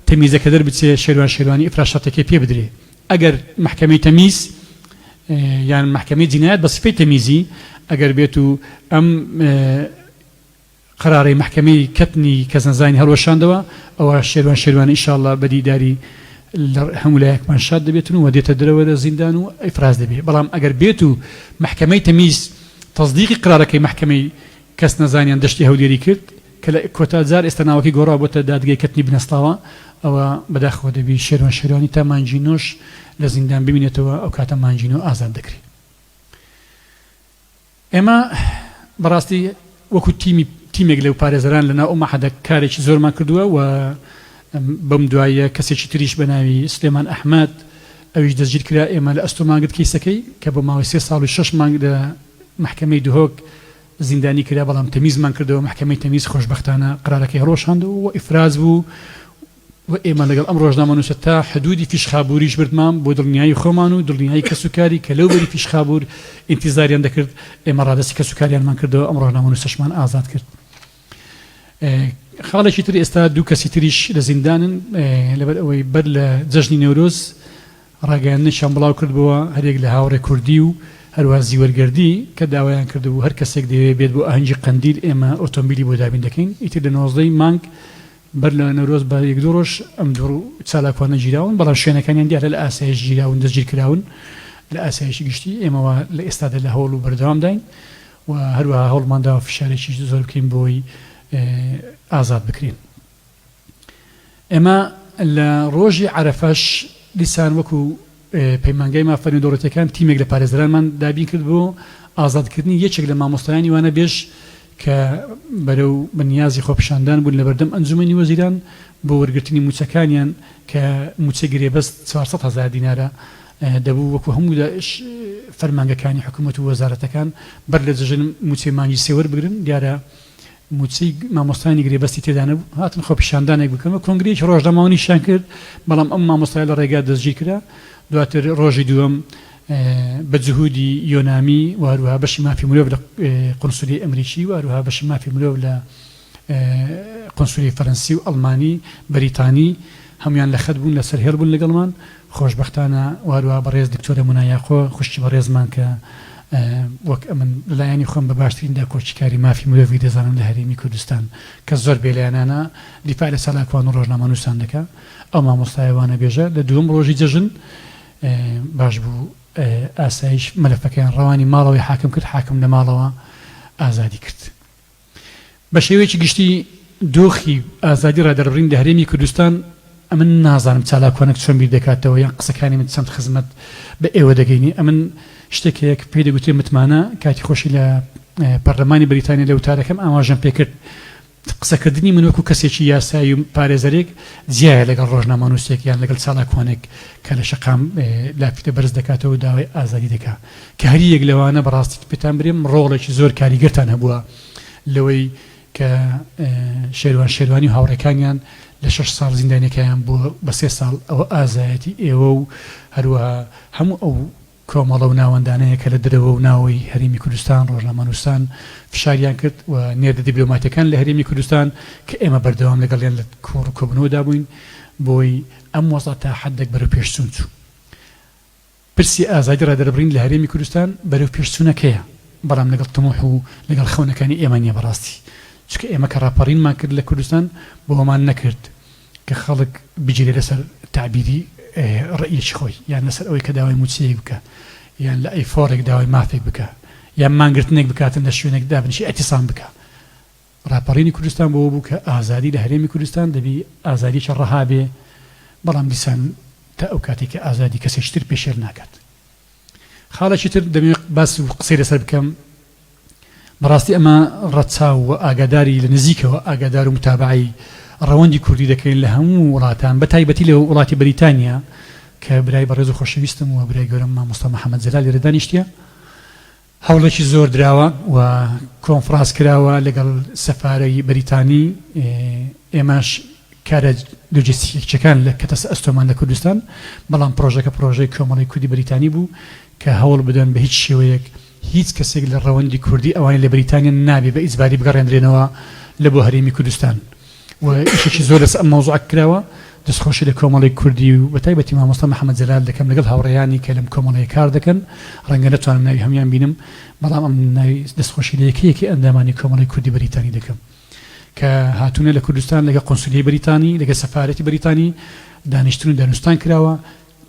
تەمیزەکە دەربچێ شێروان شێروانی ئیفراز شەرتەکەی پێ بدرێ ئەگەر مەحکەمەی تەمیز یان مەحکەمەی جینایەت بە سیفەی تەمیزی ئەگەر بێت و ئەم قەرارەی مەحکەمەی کەتنی کەسنەزانی هەڵوەشاندەوە، ئەوا شێروان شێروانی ئیشاڵڵا بە دیداری لە هەموو لایەکمان شاد دەبێتن و دێتە دەرەوە لە زیندان و ئیفراز دەبێ، بەڵام ئەگەر بێت و مەحکەمەی تەمیز تەسدیقی قەرارەکەی مەحکەمەی کەسنەزانیان دەشتی هەولێری کرد کە لە کۆتا جار ئێستا ناوەکەی گۆڕاوە بۆتە دادگای کەتنی بنەسڵاوە، ئەوا بەداخەوە دەبی شێروان شێروانی تا مانگی نۆش لە زیندان بمینێتەوە ئەوکاتە مانگی نۆ ئازاد دەکرێ. ئێمە بەڕاستی وەکو تیمی تیمێک لەو پارێزەران لەناو ئەو مەعهەدە کارێکی زۆرمان کردووە و بەم دواییە کەسێکی تریش بە ناوی سلێمان ئەحمەد ئەویش دەستگیر کرا ئێمە لە ئەستۆمان گرت کەیسەکەی کە بۆ ماوەی سێ ساڵ و شەش مانگ لە مەحکەمەی دهۆک زیندانی کرا بەڵام تەمیزمان کردەوە مەحکەمەی تەمیز خۆشبەختانە قەرارەکەی هەڵوەشاندەوە و ئیفراز بوو و ئێمە لەگەڵ ئەم ڕۆژنامەنووسە تا حدوودی فیشخابووریش بردمان بۆ دڵنیایی خۆمان و دڵنیایی کەسوکاری کە لەو بەری فیشخابوور ئینتیزاریان دەکرد، ئێمە ڕادەستی کەسوکاریانمان کردەوە، ئەم ڕۆژنامەنووسەشمان ئازاد کرد. خاڵێکی تر ئێستا دوو کەسی تریش لە زیندانن لەبەر ئەوەی بەر لە جەژنی نەورۆز ڕاگەیاندنێکیان بڵاو کردبووە هەریەک لە هاوڕێ کوردی و هەروەها زیوەر گەردی کە داوایان کردبوو هەر کەسێک دەیەوێت بێت بۆ ئاهەنگی قەندیل ئێمە ئۆتۆمبیلی بۆ دابین دەکەین ئیتر لە 19 ی مانگ بەر لە نەورۆز بە یەک دوو ڕۆژ ئەم دوو چالاکوانە گیراون، بەڵام شوێنەکانیان دیارە لە ئاسایش گیراون، دەستگیرکراون لە ئاسایشی گشتی، ئێمە وا لە ئێستادا لە هەوڵ و بەردەوامداین و هەروەها هەوڵمان داوە فشارێکی زۆر بکەین بۆی ئازاد بکرێن. ئێمە لە ڕۆژی عەرەفەش دیسان وەکو پەیمانگای مافە نێودەوڵەتیەکان تیمێک لە پارێزەرانمان دابین کرد بۆ ئازادکردنی یەکێک لە مامۆستایانی وانەبێژ کە بەرەو بە نیازی خۆپیشاندان بوون لەبەردەم ئەنجومەنی وەزیران بۆ وەرگرتنی موچەکانیان کە موچەی گرێبەست 400 هەزار دینارە دەبوو وەکو هەموو فەرمانگەکانی حکومەت و وەزارەتەکان بەر لە جەژن موچەی مانگی سێ وەربگرن دیارە موچەی مامۆستایانی گرێبەستی تێدا نەبوو، هاتن خۆپیشاندانێک بکەن و کۆنگرەیەکی ڕۆژنامەوانیشیان کرد، بەڵام ئەم مامۆستایە لە ڕێگا دەستگیر کرا، دواتر ڕۆژی دووەم بە جهودی یۆنامی و هەروەها بەشی مافی مرۆڤ لە قونسولیەی ئەمریکی و هەروەها بەشی مافی مرۆڤ لە قونسولیەی فەرەنسی و ئەڵمانی، بەریتانی هەموویان لە خەت بوون، لەسەر هێڵ بوون لەگەڵمان. خۆشبەختانە و هەروەها بەڕێز دکتۆرە مونا یاقۆ خوشکی بەڕێزمان کە وەک ئەمن لە لایەنی خۆم بە باشترین داکۆکیکاری مافی مرۆڤی دەزانم لە هەرێمی کوردستان کە زۆر بێلایەنانە دیفاع لە چالاکوان و ڕۆژنامەنووسان دەکا ئەو مامۆستایە وانەبێژە لە دووەم ڕۆژی جەژن باش بوو ئاسایش مەلەفەکەیان ڕەوانی ماڵەوەی حاکم کرد حاکم لە ماڵەوە ئازادی کرد. بە شێوەیەکی گشتی دۆخی ئازادی ڕادەربڕین لە هەرێمی کوردستان ئەمن نازانم چالاکوانەک چۆن بیر دەکاتەوە یان قسەکانی من چەند خزمەت بە ئێوە دەگەینی ئەمن شتێک هەیە کە پێی دەگوترێ متمانە کاتی خۆشی لە پەرلەمانی بەریتانیا لە وتارەکەم ئاماژەم پێکرد قسەکردنی من وەکو کەسێکی یاسایی و پارێزەرێک جیایە لەگەڵ ڕۆژنامەنووسێک یان لەگەڵ چالاکوانێک کە لە شەقام لافیتە بەرز دەکاتەوە و داوای ئازادی دەکا کە هەریەک لەوانە بەڕاستی پێتان برێم ڕۆڵێکی زۆر کاریگەرتان هەبووە لەوەی کە شێروان شێروانی و هاوڕێکانیان لە شەش ساڵ زیندانیەکەیان بووە بە سێ ساڵ ئەوە ئازایەتی ئێوە و هەروەها هەموو ئەو کۆمەڵە و ناوەندانەیە کە لە دەرەوە و ناوەوەی هەرێمی کوردستان ڕۆژنامەنووسان فشاریان کرد و نێردە دیبلۆماتیەکان لە هەرێمی کوردستان کە ئێمە بەردەوام لەگەڵیان لە کۆڕ و کۆبوونەوەدا بووین بۆی ئەم وەزعە تا حەدێک بەرەو پێشچوون چوو. پرسی ئازادی ڕادەربڕین لە هەرێمی کوردستان بەرەو پێشچوونەکەیە، بەڵام لەگەڵ تموح و لەگەڵ خەونەکانی ئێمە نییە بەڕاستی، چونکە ئێمە کە ڕاپەڕینمان کرد لە کوردستان بۆمان نەکرد کە خەڵک بگیرێ لەسەر تەعبیری ڕەئیەکی خۆی یان لەسەر ئەوەی کە داوای مووچەیەک بکا یان لە ئەیفۆڕێک داوای مافێک بکا یان مانگرتنێک بکاتن لە شوێنێک دابنیشێ ئیعتیسام بکا. ڕاپەڕینی کوردستان بۆوە بوو کە ئازادی لە هەرێمی کوردستان دەبی ئازادیەکی ڕەها بێ، بەڵام دیسان تا ئەو کاتەی کە ئازادی کەسێکی تر پێشێل ناکات. خاڵێکی تر دەمەوێ باس و قسەی لەسەر بکەم، بەڕاستی ئەمە ڕەچاو و ئاگاداری لە نزیکەوە ئاگادار و متابەعەی ڕەوەندی کوردی دەکەین لە هەموو وڵاتان بە تایبەتی لە وڵاتی بەریتانیا کە برای بەڕێز و خۆشەویستم و برای گەورەم مامۆستا محەمەد جەلال لێرە دانیشتیە هەوڵێکی زۆر دراوە و کۆنفڕانس کراوە لەگەڵ سەفارەی بەریتانی، ئێمەش کارە لۆجستیکیەکان لە کەتەسە ئەستۆمان لە کوردستان، بەڵام پڕۆژەکە پڕۆژەی کۆمەڵەی کوردی بەریتانی بوو کە هەوڵ بدەن بە هیچ شێوەیەک هیچ کەسێک لە ڕەوەندی کوردی ئەوانی لە بەریتانیا نابێ بە ئیجباری بگەڕێندرێنەوە لە بۆ هەرێمی کوردستان. و ئیشێکی زۆر لەسەر ئەم مەوزوعە کراوە، دەستخۆشی لە کۆمەڵەی کوردی و بەتایبەتی مامۆستا محەمەد جەلال دەکەم لەگەڵ هاوڕێیانی کە لەم کۆمەڵەیە کار دەکەن، ڕەنگە نەتوانم ناوی هەموویان بینم، بەڵام ئەم ناوی دەستخۆشی لە یەکە یەکەی ئەندامانی کۆمەڵەی کوردی بەریتانی دەکەم کە هاتوونە لە کوردستان لەگەڵ قونسولیەی بەریتانی لەگەڵ سەفارەتی بەریتانی دانیشتن و دانوستان کراوە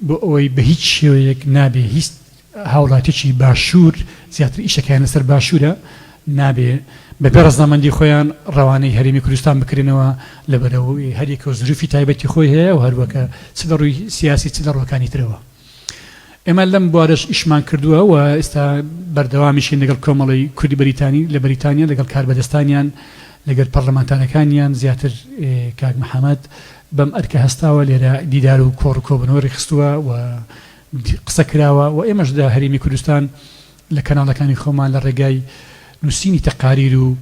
بۆ ئەوەی بە هیچ شێوەیەک نابێ هیچ هاوڵاتیەکی باشوور زیاتر ئیشەکەیان لەسەر باشوورە نابێ بە بێ ڕەزامەندی خۆیان ڕەوانەی هەرێمی کوردستان بکرێنەوە لەبەرئەوەی هەریەکەو زروفی تایبەتی خۆی هەیە و هەروەکە چ لە ڕووی سیاسی چ لە ڕووەکانی ترەوە ئێمە لەم بوارەش ئیشمان کردووە و ئێستا بەردەوامیشین لەگەڵ کۆمەڵەی کوردی بەریتانی لە بەریتانیا لەگەڵ کاربەدەستانیان لەگەل پەڕلەمانتارەکانیان زیاتر کاک محەمەد بەم ئەرکە هەستاوە لێرە دیدار و کۆڕ و کۆبوونەوەی ڕێکخستووە و قسە کراوە و ئێمەش لە هەرێمی کوردستان لە کەناڵەکانی خۆمان لە ڕێگای نووسینی تەقاریر و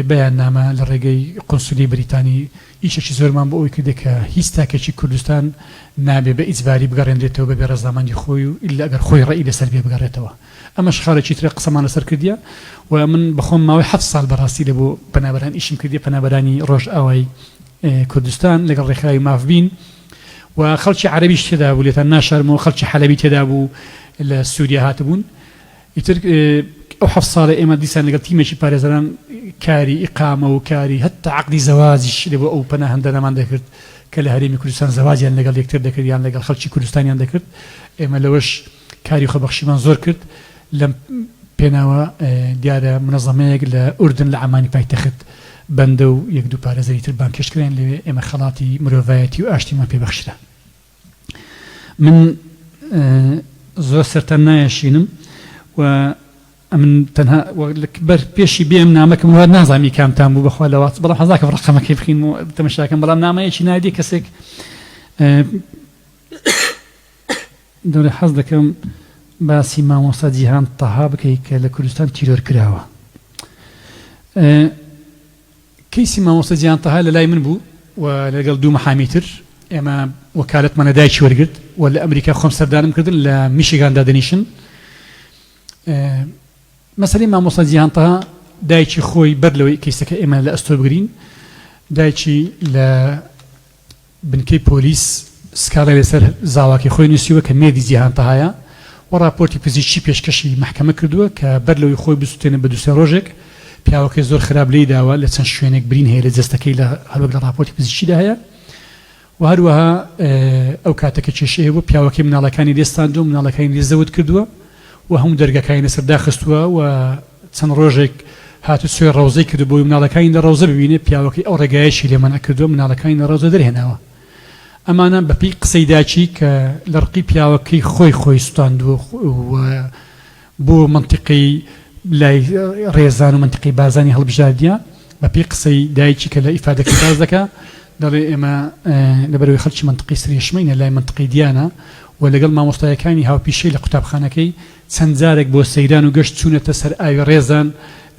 بەیاننامە لە ڕێگەی قونسولیەی بەریتانی ئیشێکی زۆرمان بۆ ئەوەی کردە کە هیچ تاکێکی کوردستان نابێ بە ئیجباری بگەڕێنرێتەوە بەبێ ڕەزامەندی خۆی و ئیلا ئەگەر خۆی ڕەئی لەسەر بێ بگەڕێتەوە. ئەمەش خاڵێکی ترە قسەمان لەسەر کردیە و من بەخۆم ماوەی حەفت ساڵ بەڕاستی لە بۆ پەنابەران ئیشم کردیە پەنابەرانی ڕۆژئاوای کوردستان لەگەڵ ڕێکخراوی ماف بین و خەڵکی عەرەبیش تێدا بوو لێتان ناشارمەوە خەڵکی حەلەبی تێدا بوو لە سووریا هاتبوون ئیتر ئەو حەفت ساڵە ئێمە دیسان لەگەڵ تیمێکی پارێزەران کاری ئیقامە و کاری هەتا عەقدی زەواجیش لە بۆ ئەو پەناهەندانەمان دەکرد کە لە هەرێمی کوردستان زەواجیان لەگەڵ یەکتر دەکرد یان لەگەڵ خەڵکی کوردستانیان دەکرد ئێمە لەوەش کاری خۆبەخشیمان زۆر کرد لەم پێناوە دیارە منەزەمەیەک لە ئوردن لە عەمانی پایتەخت بەندە و یەک دوو پارێزەری تر بانگهێشت کراین لەوێ، ئێمە خەڵاتی مرۆڤایەتی و ئاشتیمان پێ بەخشرا. من زۆر سەرتان نایەشینم و ئەمن تەنها بەر پێشی بێم نامەکەم وات نازانم ئی کامتان بوو بەخوا لە واتس بەڵام حەزاکەم ڕقەمەکەی بخین و تەمەشاکەم بەڵام نامەیەکی نادی کەسێک دەڵێ حەز دەکەم باسی مامۆستا جیهان تەها بکەی کە لە کوردستان تیرۆر کراوە. کەیسی مامۆستا جیهان تەها لە لای من بوو و لەگەڵ دوو محامی تر ئێمە وەکالەتمان لە دایکی وەرگرت و لە ئەمریکا خۆم سەردانم کردن لە میشیگان دادەنیشن. مەسەلەی مامۆستا جیهان تەها دایکی خۆی بەر لەوەی کەیسەکە ئێمە لە ئەستۆ بگرین دایکی لە بنکەی پۆلیس سکاڵای لەسەر زاواکەی خۆی نووسیوە کە مێردی جیهان تەهایە و ڕاپۆرتی پزیشکی پێشکەشی مەحکەمە کردووە کە بەر لەوەی خۆی بسوتێنێ بە دوو سێ ڕۆژێک پیاوەکەی زۆر خراپ لێی داوە لە چەند شوێنێک برین هەیە لە جەستەکەی لە هەروەک لە ڕاپۆرتی پزیشکیدا هەیە و هەروەها ئەو کاتە کە کێشەی هەبووە پیاوەکەی مناڵەکانی لێ ستاندووە مناڵەکانی لێ زەوت کردووە و هەموو دەرگاکانی لەسەر داخستووە و چەند ڕۆژێک هاتوچۆی ڕەوزەی کردووە بۆی مناڵەکانی لە ڕەوزە ببینێ، پیاوەکەی ئەو ڕێگایەشی لێ مەنع کردووە مناڵەکانی لە ڕەوزە دەرهێناوە. ئەمانە بە پێی قسەی داکی کە لە ڕقی پیاوەکەی خۆی خۆی سوتاندووە و بۆ مەنتیقەی لای ڕێزان و مەنتیقەی بارزانی هەڵبژاردیە، بە پێی قسەی دایکی کە لە ئیفادەکەی باس دەکا دەڵێ ئێمە لەبەرئەوەی خەڵکی مەنتیقەی سرێشمەینە لای مەنتیقەی دیانە و لەگەڵ مامۆستایەکانی هاوپیشەی لە قوتابخانەکەی چەند جارێک بۆ سەیران و گەشت چوونەتە سەر ئاوی ڕێزان،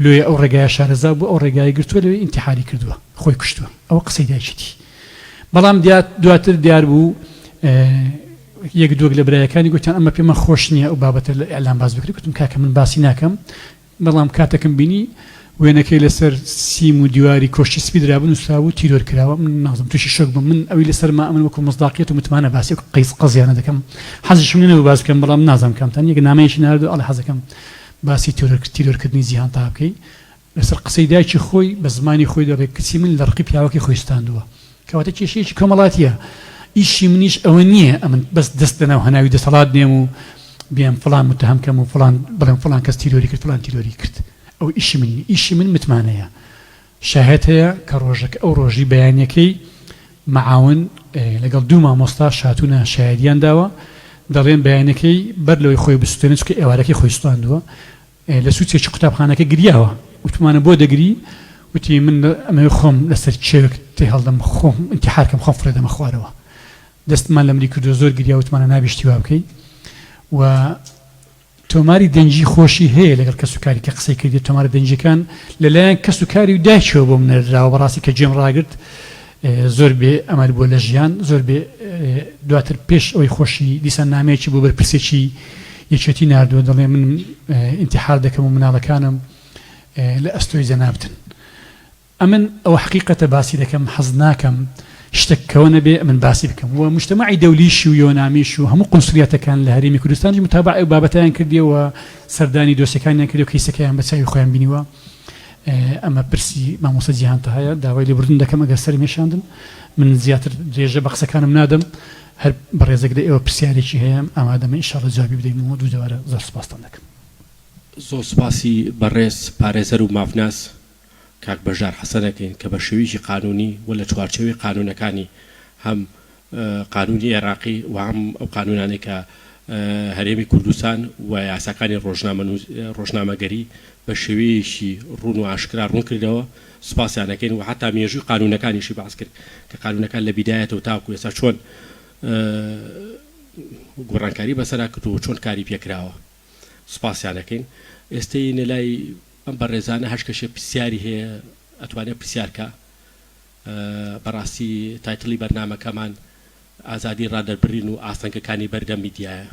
لۆیە ئەو ڕێگایە شارەزا بووە، ئەو ڕێگایەی گرتووە لەوێ ئینتیحاری کردووە، خۆی کوشتووە، ئەوە قسەی دایکیەتی. بەڵام دواتر دیار بوو یەک دووەک لە برایەکانی گوتیان ئەمە پێمان خۆش نییە ئەو بابەتە لە ئیعلام باس بکرێت، گوتم کاکە من باسی ناکەم، بەڵام کاتێکم بینی وێنەکەی لەسەر سیم و دیواری کۆشکی سپی درابوو نووسرابوو تیرۆر کراوە من نازم تووشی شۆک بووم من ئەوی لەسەر ما ئەمن وەکو مصداقیەت و متمانە باسی ئەو قەیس قەزیانە دەکەم حەزیشم لێ نەبوو باس بکەم بەڵام نازانم کامتان یەک نامەیەکی ناردو ئەڵێ حەزەکەم باسی تیرۆر تیرۆرکردنی جیهان تا بکەی لەسەر قسەی دایکی خۆی بە زمانی خۆی دەڵێ کچی من لە ڕقی پیاوەکەی خۆی ستاندووە کەواتە کێشەیەکی کۆمەڵاتیە ئیشی منیش ئەوە نییە ئەمن بەس دەست لەناو هەناوی دەسەڵات نێم و بێم فڵان متهم کەم و فڵان بڵێم فڵان کەس تیرۆری کرد فڵان تیرۆری کرد ئەو ئیشی من نییە ئیشی من متمانەیە شاهێد هەیە کە ڕۆژەکە ئەو ڕۆژی بەیانیەکەی معاون لەگەڵ دوو مامۆستا شاتوونە شایەدیان داوە دەڵێن بەیانەکەی بەر لەوەی خۆی بسوتێنێت چونکە ئێوارەکەی خۆی سوتاندووە لە سوچێکی قوتابخانەکە گریاوە، وتمانە بۆ دەگری؟ وتی من ئەمەوێ خۆم لەسەر کێوێک تێهەڵدەم، خۆم ئینتیحار کەم، خۆم فڕێدەمە خوارەوە. دەستمان لە ملی کردووە، زۆر گریا، وتمانە نابێ شتی وا بکەی و تۆماری دەنگی خۆشی هەیە لەگەڵ کەسوکاری کە قسەی کردیە، تۆمارە دەنگیەکان لەلایەن کەسوکاری و دایکیەوە بۆم نێردراوە، بەڕاستی کە گوێم ڕاگرت زۆر بێ ئەمەل بووە لە ژیان زۆر بێ دواتر پێش ئەوەی خۆشی دیسان نامەیەکی بۆ بەرپرسێکی یەکێتی ناردووە دەڵێ من ئینتیحار دەکەم و مناڵەکانم لە ئەستۆی جەنابتن ئەمن ئەوە حقیقەتە باسی دەکەم حەز ناکەم شتێک کەوە نەبێ من باسی بکەم و مجتمعی دەولیش و یۆنامیش و هەموو قونسلیاتەکان لە هەرێمی کوردستانیش متابعەی ئەو بابەتەیان کردیەوە سەردانی دۆسیەکانیان کردی و کەیسەکەیان بە چاوی خۆیان بینیوە ئەمە پرسی مامۆستا جیهان تەهایە، داوای لێبوردن دەکەم ئەگەر سەرم هێشاندن، من زیاتر درێژە بە قسەکانم نادەم، هەر بەڕێزێک لە ئێوە پرسیارێکی هەیە ئامادەمە ان شاء اللە جوابی بدەیمەوە، دووجارە زۆر سوپاستان دەکەم. زۆر سوپاسی بەڕێز پارێزەر و مافناس کاک بەشدار حەسەن ئەکەین کە بە شێوەیەکی قانونی و لە چوارچێوەی قانونەکانی هەم قانونی ئێراقی و هەم ئەو قانونانەی کە هەرێمی کوردستان و یاساکانی ڕۆژنامەگەری بە شێوەیەکی ڕوون و ئاشکرا ڕوون کردەوە سوپاسیان ئەکەین و حەتا مێژووی قانونەکانیشی باس کرد کە قانونەکان لە بیدایەتەوە تاکو ئێستا چۆن گۆڕانکاری بەسەرا کردووە و چۆن کاری پێکراوە سوپاسیان ئەکەین ئێستە یینە لای ئەم بەڕێزانە هەر کەشێ پرسیاری هەیە ئەتوانێ پرسیار کا بەڕاستی title ی بەرنامەکەمان ئازادی ڕادەربڕین و ئاستەنگەکانی بەردەم میدیایە.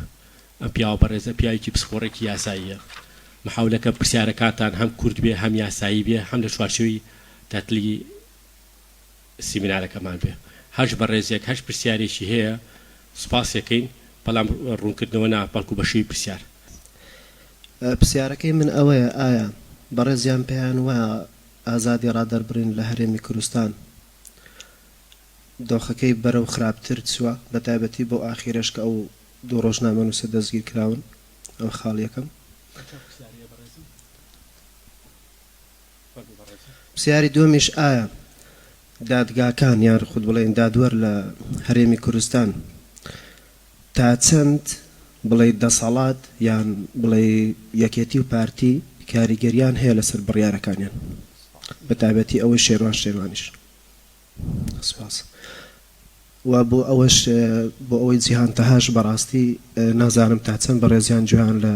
ئەم پیاوە بەڕێزە پیاوێکی پسپۆڕێکی یاساییە. محاولەکەم پرسیارەکانتان هەم کورت بێ هەم یاسایی بێ هەم لە چوارچێوەی title ی سیمینارەکەمان بێ. هەرچ بەڕێزێک هەرچ پرسیارێکی هەیە سوپاسیەکەین بەڵام ڕوونکردنەوە نا بەڵکو بە شێوەی پرسیار. پرسیارەکەی من ئەوەیە ئایا بەڕێزیان پێیان وایە ئازادی ڕادەربڕین لە هەرێمی کوردستان دۆخەکەی بەرەو خراپتر چووە، بەتایبەتی بەو ئاخیرەش کە ئەو دوو ڕۆژنامەنووسە دەستگیر کراون، ئەمە خاڵی یەکەم. پرسیاری دووەمیش ئایا دادگاکان یان خود بڵێین دادوەر لە هەرێمی کوردستان تا چەند بڵێی دەسەڵات یان بڵێی یەکێتی و پارتی کاریگەریان هەیە لەسەر بڕیارەکانیان بە تایبەتی ئەوەی شێروان شێروانیش سپاس و بۆ ئەوەش بۆ ئەوەی جیهان تەهاش بەڕاستی نازانم تا چەند بەڕێزیان گوێیان لە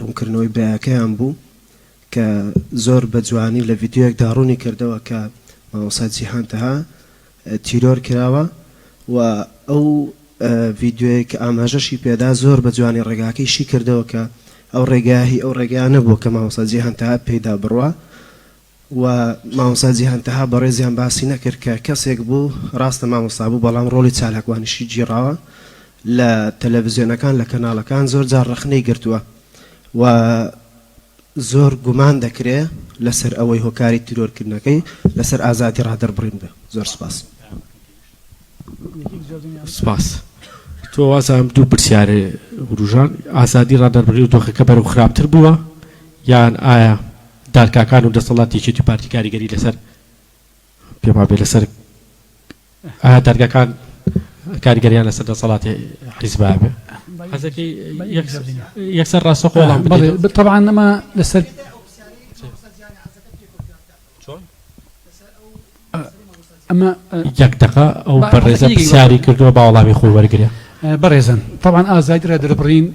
ڕوونکردنەوەی برایەکەیان بوو کە زۆر بە جوانی لە ڤیدیۆیەکدا ڕوونی کردەوە کە مامۆستا جیهان تەها تیرۆر کراوە و ئەو ڤیدیۆیەی کە ئاماژەشی پێدا زۆر بە جوانی ڕێگاکەی شی کردەوە کە ئەو ڕێگایە هی ئەو ڕێگایە نەبووە کە مامۆستا جیهان تەها پێیدا بڕوا و مامۆستا جیهان تەها بەڕێزیان باسی نەکرد کە کەسێک بوو ڕاستە مامۆستا بوو بەڵام ڕۆڵی چالاکوانیشی گیڕاوە لە تەلەڤزیۆنەکان لە کەناڵەکان زۆر جار ڕەخنەی گرتووە و زۆر گومان دەکرێ لەسەر ئەوەی هۆکاری تیرۆرکردنەکەی لەسەر ئازادی ڕادەربڕین بێ. زۆر سپاس. سپاس. تۆ وازانم دوو پرسیار وروژان، ئازادی ڕادەربڕین و دۆخەکە بەرەو خراپتر بووە یان ئایا دادگاکان و دەسەڵاتی یەکێتی و پارتی کاریگەری لەسەر پێم وابێ لەسەر ئایا دادگاکان کاریگەریان لەسەر دەسەڵاتی حیزب هەبێ؟ حەزەکەی یەکسەر ڕاستەوخۆ وەڵام بدەیتەوە. تەبعەن ئەمە لەسەر ئەمە یەک دەقە ئەو بەڕێزە پرسیاری کردووە با وەڵامی خۆی وەرگرێ. بەڕێزان تەبعەن ئازادی ڕادەربڕین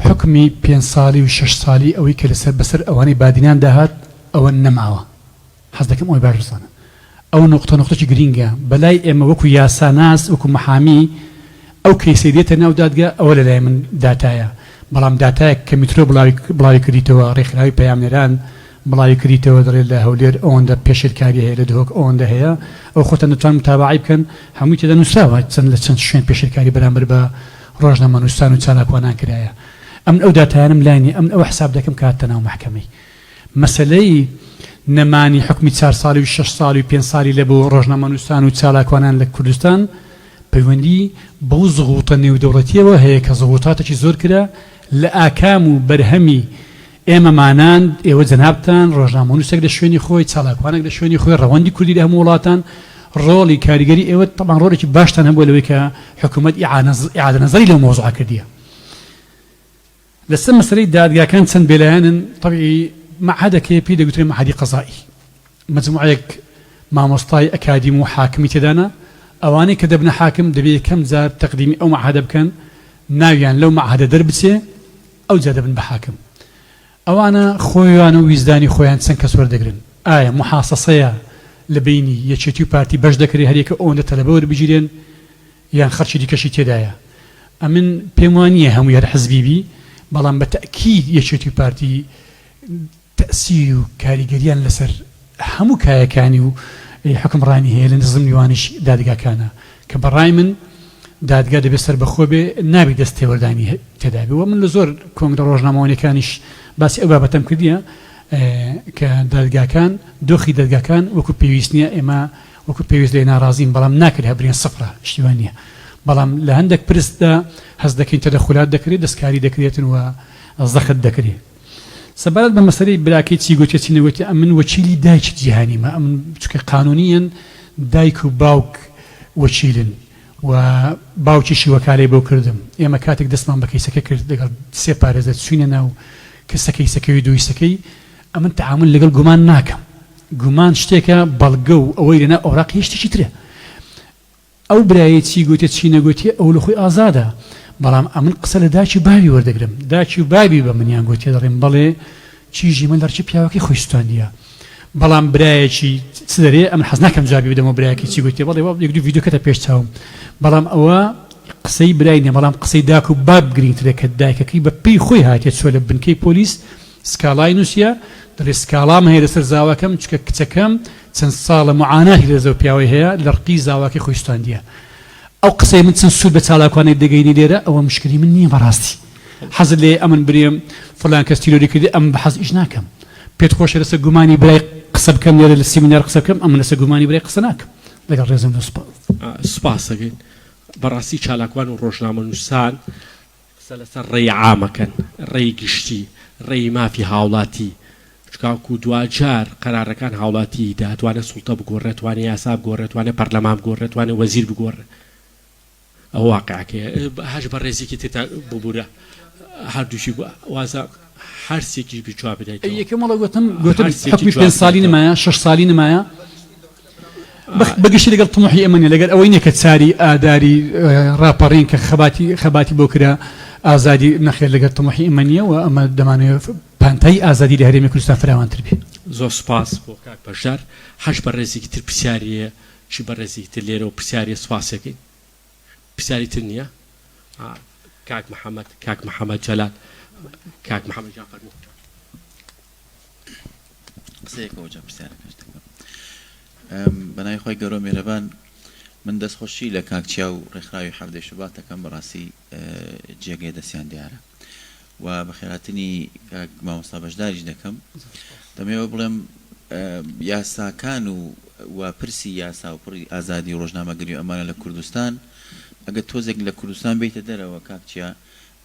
حوکمی پێنج ساڵی و شەش ساڵی ئەوەی کە لەسەر بەسەر ئەوانەی بادینان داهات ئەوە نەماوە حەز دەکەم ئەوەی باش بزانن ئەو نوقتە نوقتەکی گرینگە بەلای ئێمە وەکو یاساناس وەکو محامی ئەو کەیسەی دێتە ناو دادگا ئەوە لەلای من داتایە بەڵام داتایەک کە میترۆ بڵاوی بڵاوی کردیتەوە ڕێکخراوی پەیامنێران بڵاوی کردیتەوە دەڵێت لە هەولێر ئەوەندە پێشێلکاری هەیە لە دهۆک ئەوەندە هەیە ئەو خۆتان دەتوان متابەعەی بکەن هەمووی تێدا نووسراوە چەند لە چەند شوێن پێشێلکاری بەرامبەر بە ڕۆژنامەنووسان و چالاکوانان کرایە ئەمن ئەو داتایانەم لای نیە ئەمن ئەوە حساب دەکەم کە هاتتە ناو مەحکەمەی مەسەلەی نەمانی حوکمی چار ساڵی و شەش ساڵی و پێنج ساڵی لە بۆ ڕۆژنامەنووسان و چالاکوانان لە کوردستان پەیوەندی بەو زغوتە نێودەوڵەتیەوە هەیە کە زغوتاتێکی زۆر کرا لە ئاکام و بەرهەمی ئێمەمانان ئێوە جەنابتان ڕۆژنامەنووسێک لە شوێنی خۆی چالاکوانێک لە شوێنی خۆی ڕەوەندی کوردی لە هەموو وڵاتان ڕۆڵی کاریگەری ئێوە تەبعەن ڕۆڵێکی باشتان هەبووە لەوەی کە حکوومەت ئیعادە نەزەری لەو مەوزوعە کردیە. لەسەر مەسەلەی دادگاکان چەند بێلایەنن تەبعی مەعهەدەک هەیە پێی دەگوترێ مەعهەدی قەزائی مەجموعەیەک مامۆستای ئەکادیم و حاکمی تێدانە ئەوانەی کە دەبنە حاکم دەبێ یەکەم جار تەقدیمی ئەو مەعهەدە بکەن ناویان لەو مەعهەدە دەربچێ ئەوجا دەبن بە حاکم ئەوانە خۆیان و ویزدانی خۆیان چەند کەس وەردەگرن ئایا موحاسەسەیە لە بەینی یەکێتی و پارتی بەش دەکرێ هەریەکە ئەوەندە تەلەبە وەربگیرێن یان خەڵکی دیکەشی تێدایە ئەمن پێم وا نییە هەمووی هەر حزبی بی بەڵام بە تەئکید یەکێتی و پارتی تەئسیر و کاریگەریان لەسەر هەموو کایەکانی و حوکمڕانی هەیە لە نزم نیوانیش دادگاکانە کە بە ڕای من دادگا دەبێ سەربەخۆ بێ نابی دەست تێوەردانی تێدا بێ و من لە زۆر کۆنگرە ڕۆژنامەوانیەکانیش باسی ئەو بابەتەم کردیە کە دادگاکان دۆخی دادگاکان وەکو پێویست نییە ئێمە وەکو پێویست لێ ناڕازین بەڵام ناکرێت هەبرێن سفرە شتی وا نییە بەڵام لە هەندێک پرسدا هەست دەکەین تەدەخولات دەکرێت دەستکاری دەکرێتن و زەخت دەکرێت سەبارەت بە مەسەلەی براکەی چی گوتیە چی نەگوتیە ئەمن وەکیلی دایکی جیهانیمە ئەمن چونکە قانونیەن دایک و باوک وەکیلن و باوکیشی وەکالەی بۆ کردم ئێمە کاتێک دەستمان بە کەیسەکە کرد لەگەڵ سێ پارێزەر چوینە ناو کەسە کەیسەکەی و دۆیسەکەی ئەمن تەعامول لەگەڵ گومان ناکەم گومان شتێکە بەڵگە و ئەوەی لەناو ئەوراق هەیە شتێکی ترە. ئەو برایەی چی گوتیە چی نەگوتیە ئەو لە خۆی ئازادە بەڵام ئەمن قسە لە داکی و بابی وەردەگرم داکی و بابی بە منیان گوتیە دەڵێم بەڵێ کیژی من لە ڕکی پیاوەکەی خۆی سوتاندیە بەڵام برایەکی چ دەرێ ئەمن حەز ناکەم جوابی بدەمەوە برایەکی چی گوتیە بەڵێ وا یەک دوو ڤیدیۆ کەتە پێش چاوم بەڵام ئەوە قسەی برای نیە بەڵام قسەی داک و باب گرینگترە کە دایکەکەی بە پێی خۆی هاتیە چوە لە بنکەی پۆلیس سکاڵای نوسیە دەڵێ سکاڵام هەیە لەسەر زاواکەم چونکە کچەکەم چەند ساڵە معاناتی لەدەست ئەو پیاوەی هەیە لە ڕقی زاواکەی خۆی سوتاندیە ئەو قسەی من چەند سود بە چالاکوانێک دەگەینی لێرە ئەوە مشکلی من نیە بەڕاستی حەزت لێیە ئەمن برێم فلان کەس تیرۆری کردی ئەمن بە حەز ئیش ناکەم پێت خۆشە لەسەر گومانی برای قسە بکەم لێرە لە سیمینار قسە بکەم ئەمن لەسەر گومانی برای قسە ناکەم لەگەڵ ڕێزم لە سوپاس. سوپاس ئەکەین بەڕاستی چالاکوان و ڕۆژنامەنووسان قسە لەسەر ڕێی عام ئەکەن، ڕێی گشتی، ڕێی مافی هاوڵاتی. چونکە دواجار قەرارەکان هاوڵاتی دا توانێ سوڵتە بگۆڕێ توانێ یاسا بگۆڕێ توانێ پەرلەمان بگۆڕێ توانێ وەزیر بگۆڕێ ئەوە واقعەکەیە هەش بەڕێزێکی ترتان ببورە هەردووکی وازە هەرسێکیش بی جواب بدەیتەوە. یەکەم وەڵا گۆتم گۆتم حوکمی پێنج سالی نمایە شەش سالی نمایە بەگشتی لەگەڵ تموحی ئێمە نیە لەگەر ئەوەی نیە کە چاری ئاداری ڕاپەڕین کە خەباتی خەباتی بۆ کرا ئازادی نەخێر لەگەر تموحی ئێمە نیە و ئەمە دەمانەوێت پانتایی ئازادی لە هەرێمی کوردستان فراوانتر بێ. زۆر سوپاس بۆ کاک بەشدار. هەش بەڕێزێکی تر پرسیاری هەیە چی بەڕێزێکی تر لێرەوە پرسیاری هەیە سوپاسیەکەین. پرسیاری تر نیە؟ کاک محەمەد کاک محەمەد جەلال کاک محەمەد جان فەرموو. قسەیەکەوە جا پرسیارەکەش دەکەم. بەناوی خوای گەورەو میهرەبان من دەستخۆشی لە کاک چیا و ڕێکخراوی حەڤدەی شوبات دەکەم بەڕاستی جێگەی دەستیان دیارە و بەخێرهاتنی کاک مامۆستا بەشداریش دەکەم دەمەوێت بڵێم یاساکان و و پرسی یاسا و پڕی ئازادی و ڕۆژنامەگەری و ئەمانە لە کوردستان ئەگەر تۆزێک لە کوردستان بێیتە دەرەوە کاک چیا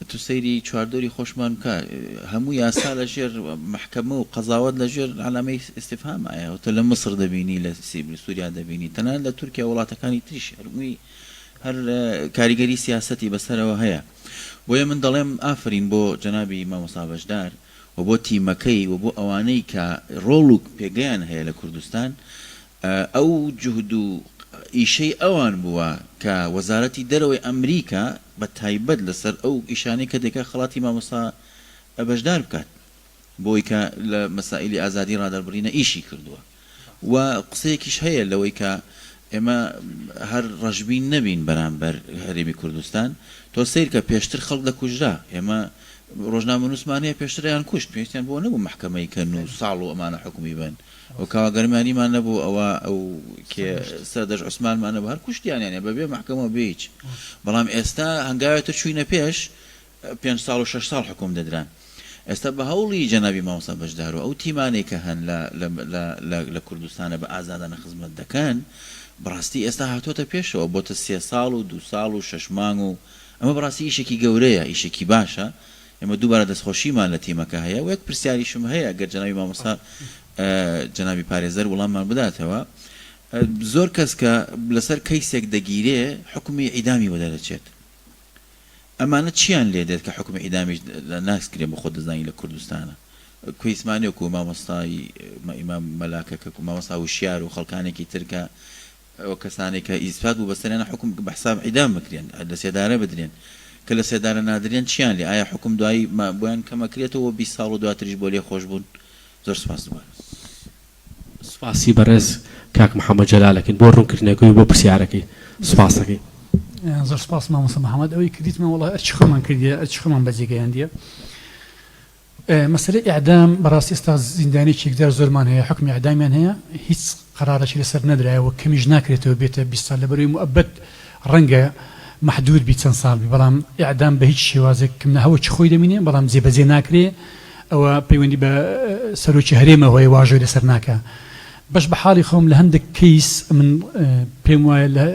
ئەتوو سەیری چواردەوری خۆشمان بکە هەموو یاسا لە ژێر مەحکەمە و قەزاوەت لە ژێر عەلامەی ئیستیفهام ئایە تۆ لە میسر دەبینی لە سوریا دەبینی تەنانەت لە تورکیا وڵاتەکانی تریش هەرمووی هەر کاریگەری سیاسەتی بەسەرەوە هەیە بۆیە من دەڵێم ئافەرین بۆ جەنابی مامۆستا بەشدار و بۆ تیمەکەی و بۆ ئەوانەی کە ڕۆڵ و پێگەیان هەیە لە کوردستان ئەو جوهد و ئیشەی ئەوان بووە کە وەزارەتی دەرەوەی ئەمریکا بە تایبەت لەسەر ئەو ئیشانەی کە دەیکات خەڵاتی مامۆستا بەشدار بکات بۆی کە لە مەسائیلی ئازادی ڕادەربڕینە ئیشی کردووە و قسەیەکیش هەیە لەوەی کە ئێمە هەر ڕەشبین نەبین بەرامبەر هەرێمی کوردستان تۆ سەیرکە پێشتر خەڵک دەکوژرا ئێمە ڕۆژنامەنووسمان هەیە پێشتر ئەیان کوشت پێویستیان بەوە نەبوو مەحکەمەی کەن و ساڵ و ئەمانە حوکمی بەن و کاوە گەرمیانیمان نەبوو ئەوە ئەو کێ سەردەشت عوسمانمان نەبوو هەر کوشتیان یانێ بەبێ مەحکەمە و بێ هیچ بەڵام ئێستا هەنگاوێتر چووینە پێش پێنج ساڵ و شەش ساڵ حوکم دەدران ئێستا بە هەوڵی جەنابی مامۆستا بەشدار و ئەو تیمانەی کە هەن لە لە لە لە لە کوردستانە بە ئازادانە خزمەت دەکەن بەڕاستی ئێستا هاتۆتە پێشەوە بۆتە سێ ساڵ و دوو ساڵ و شەش مانگ و ئەمە بەڕاستی ئیشێکی گەورەیە ئیشێکی باشە ئێمە دووبارە دەستخۆشیمان لە تیمەکە هەیە و یەک پرسیاریشم هەیە گەر جەنابی مامۆستا جەنابی پارێزەر وڵاممان بداتەوە زۆر کەس کە لەسەر کەیسێک دەگیرێ حوکمی عیدامی بۆ دەرەچێت ئەمانە چیان لێ دێت کە حوکمی عیدامیش ناسکرێ بۆ خۆت دەزانی لە کوردستانە کەیسمانی وەکو مامۆستای ئیمام مەلاکە کە مامۆستا وشیار و خەڵکانێکی تر کە ئەو کەسانەی کە ئیسپات بوو بەسەریانا حوکم بە حساب عیدام بکرێن لە سێدارە بدرێن کە لە سێدارە نادرێن چیان لێ ئایا حوکم دوایی بۆیان کەم ئەکرێتەوە 20 ساڵ و دواتریش بۆ لێ خۆش بوون زۆر سپاس دووبارە. سوپاسی بەڕێز کاک محمد جەلال ئەکەین بۆ ڕوونکردنەکەی و بۆ پرسیارەکەی سوپاس ئەکەین. زۆر سوپاس مامۆستا محمد ئەوەی کردیتمان وەڵا ئەرکی خۆمان کردیە ئەرکی خۆمان بەجێ گەیاندیە. مەسەلەی ئیعدام بەڕاستی ئێستا زیندانیەکی یەکجار زۆرمان هەیە حوکمی ئیعدامیان هەیە هیچ قەرارێکی لەسەر نەدرایە و کەمیش ناکرێتەوە بێتە 20 ساڵ لەبەرئەوەی موئەبەد ڕەنگە مەحدود بی چەند ساڵ بی بەڵام ئیعدام بە هیچ شێوازێک کم نە هەوەکی خۆی دەمینێ بەڵام جێبەجێ ناکرێ ئەوە پەیوەندی بە سەرۆکی هەرێمەوە هەیە واژۆی لەسەر ناکا بەش بە حاڵی خۆم لە هەندێک کەیس من پێم وایە لە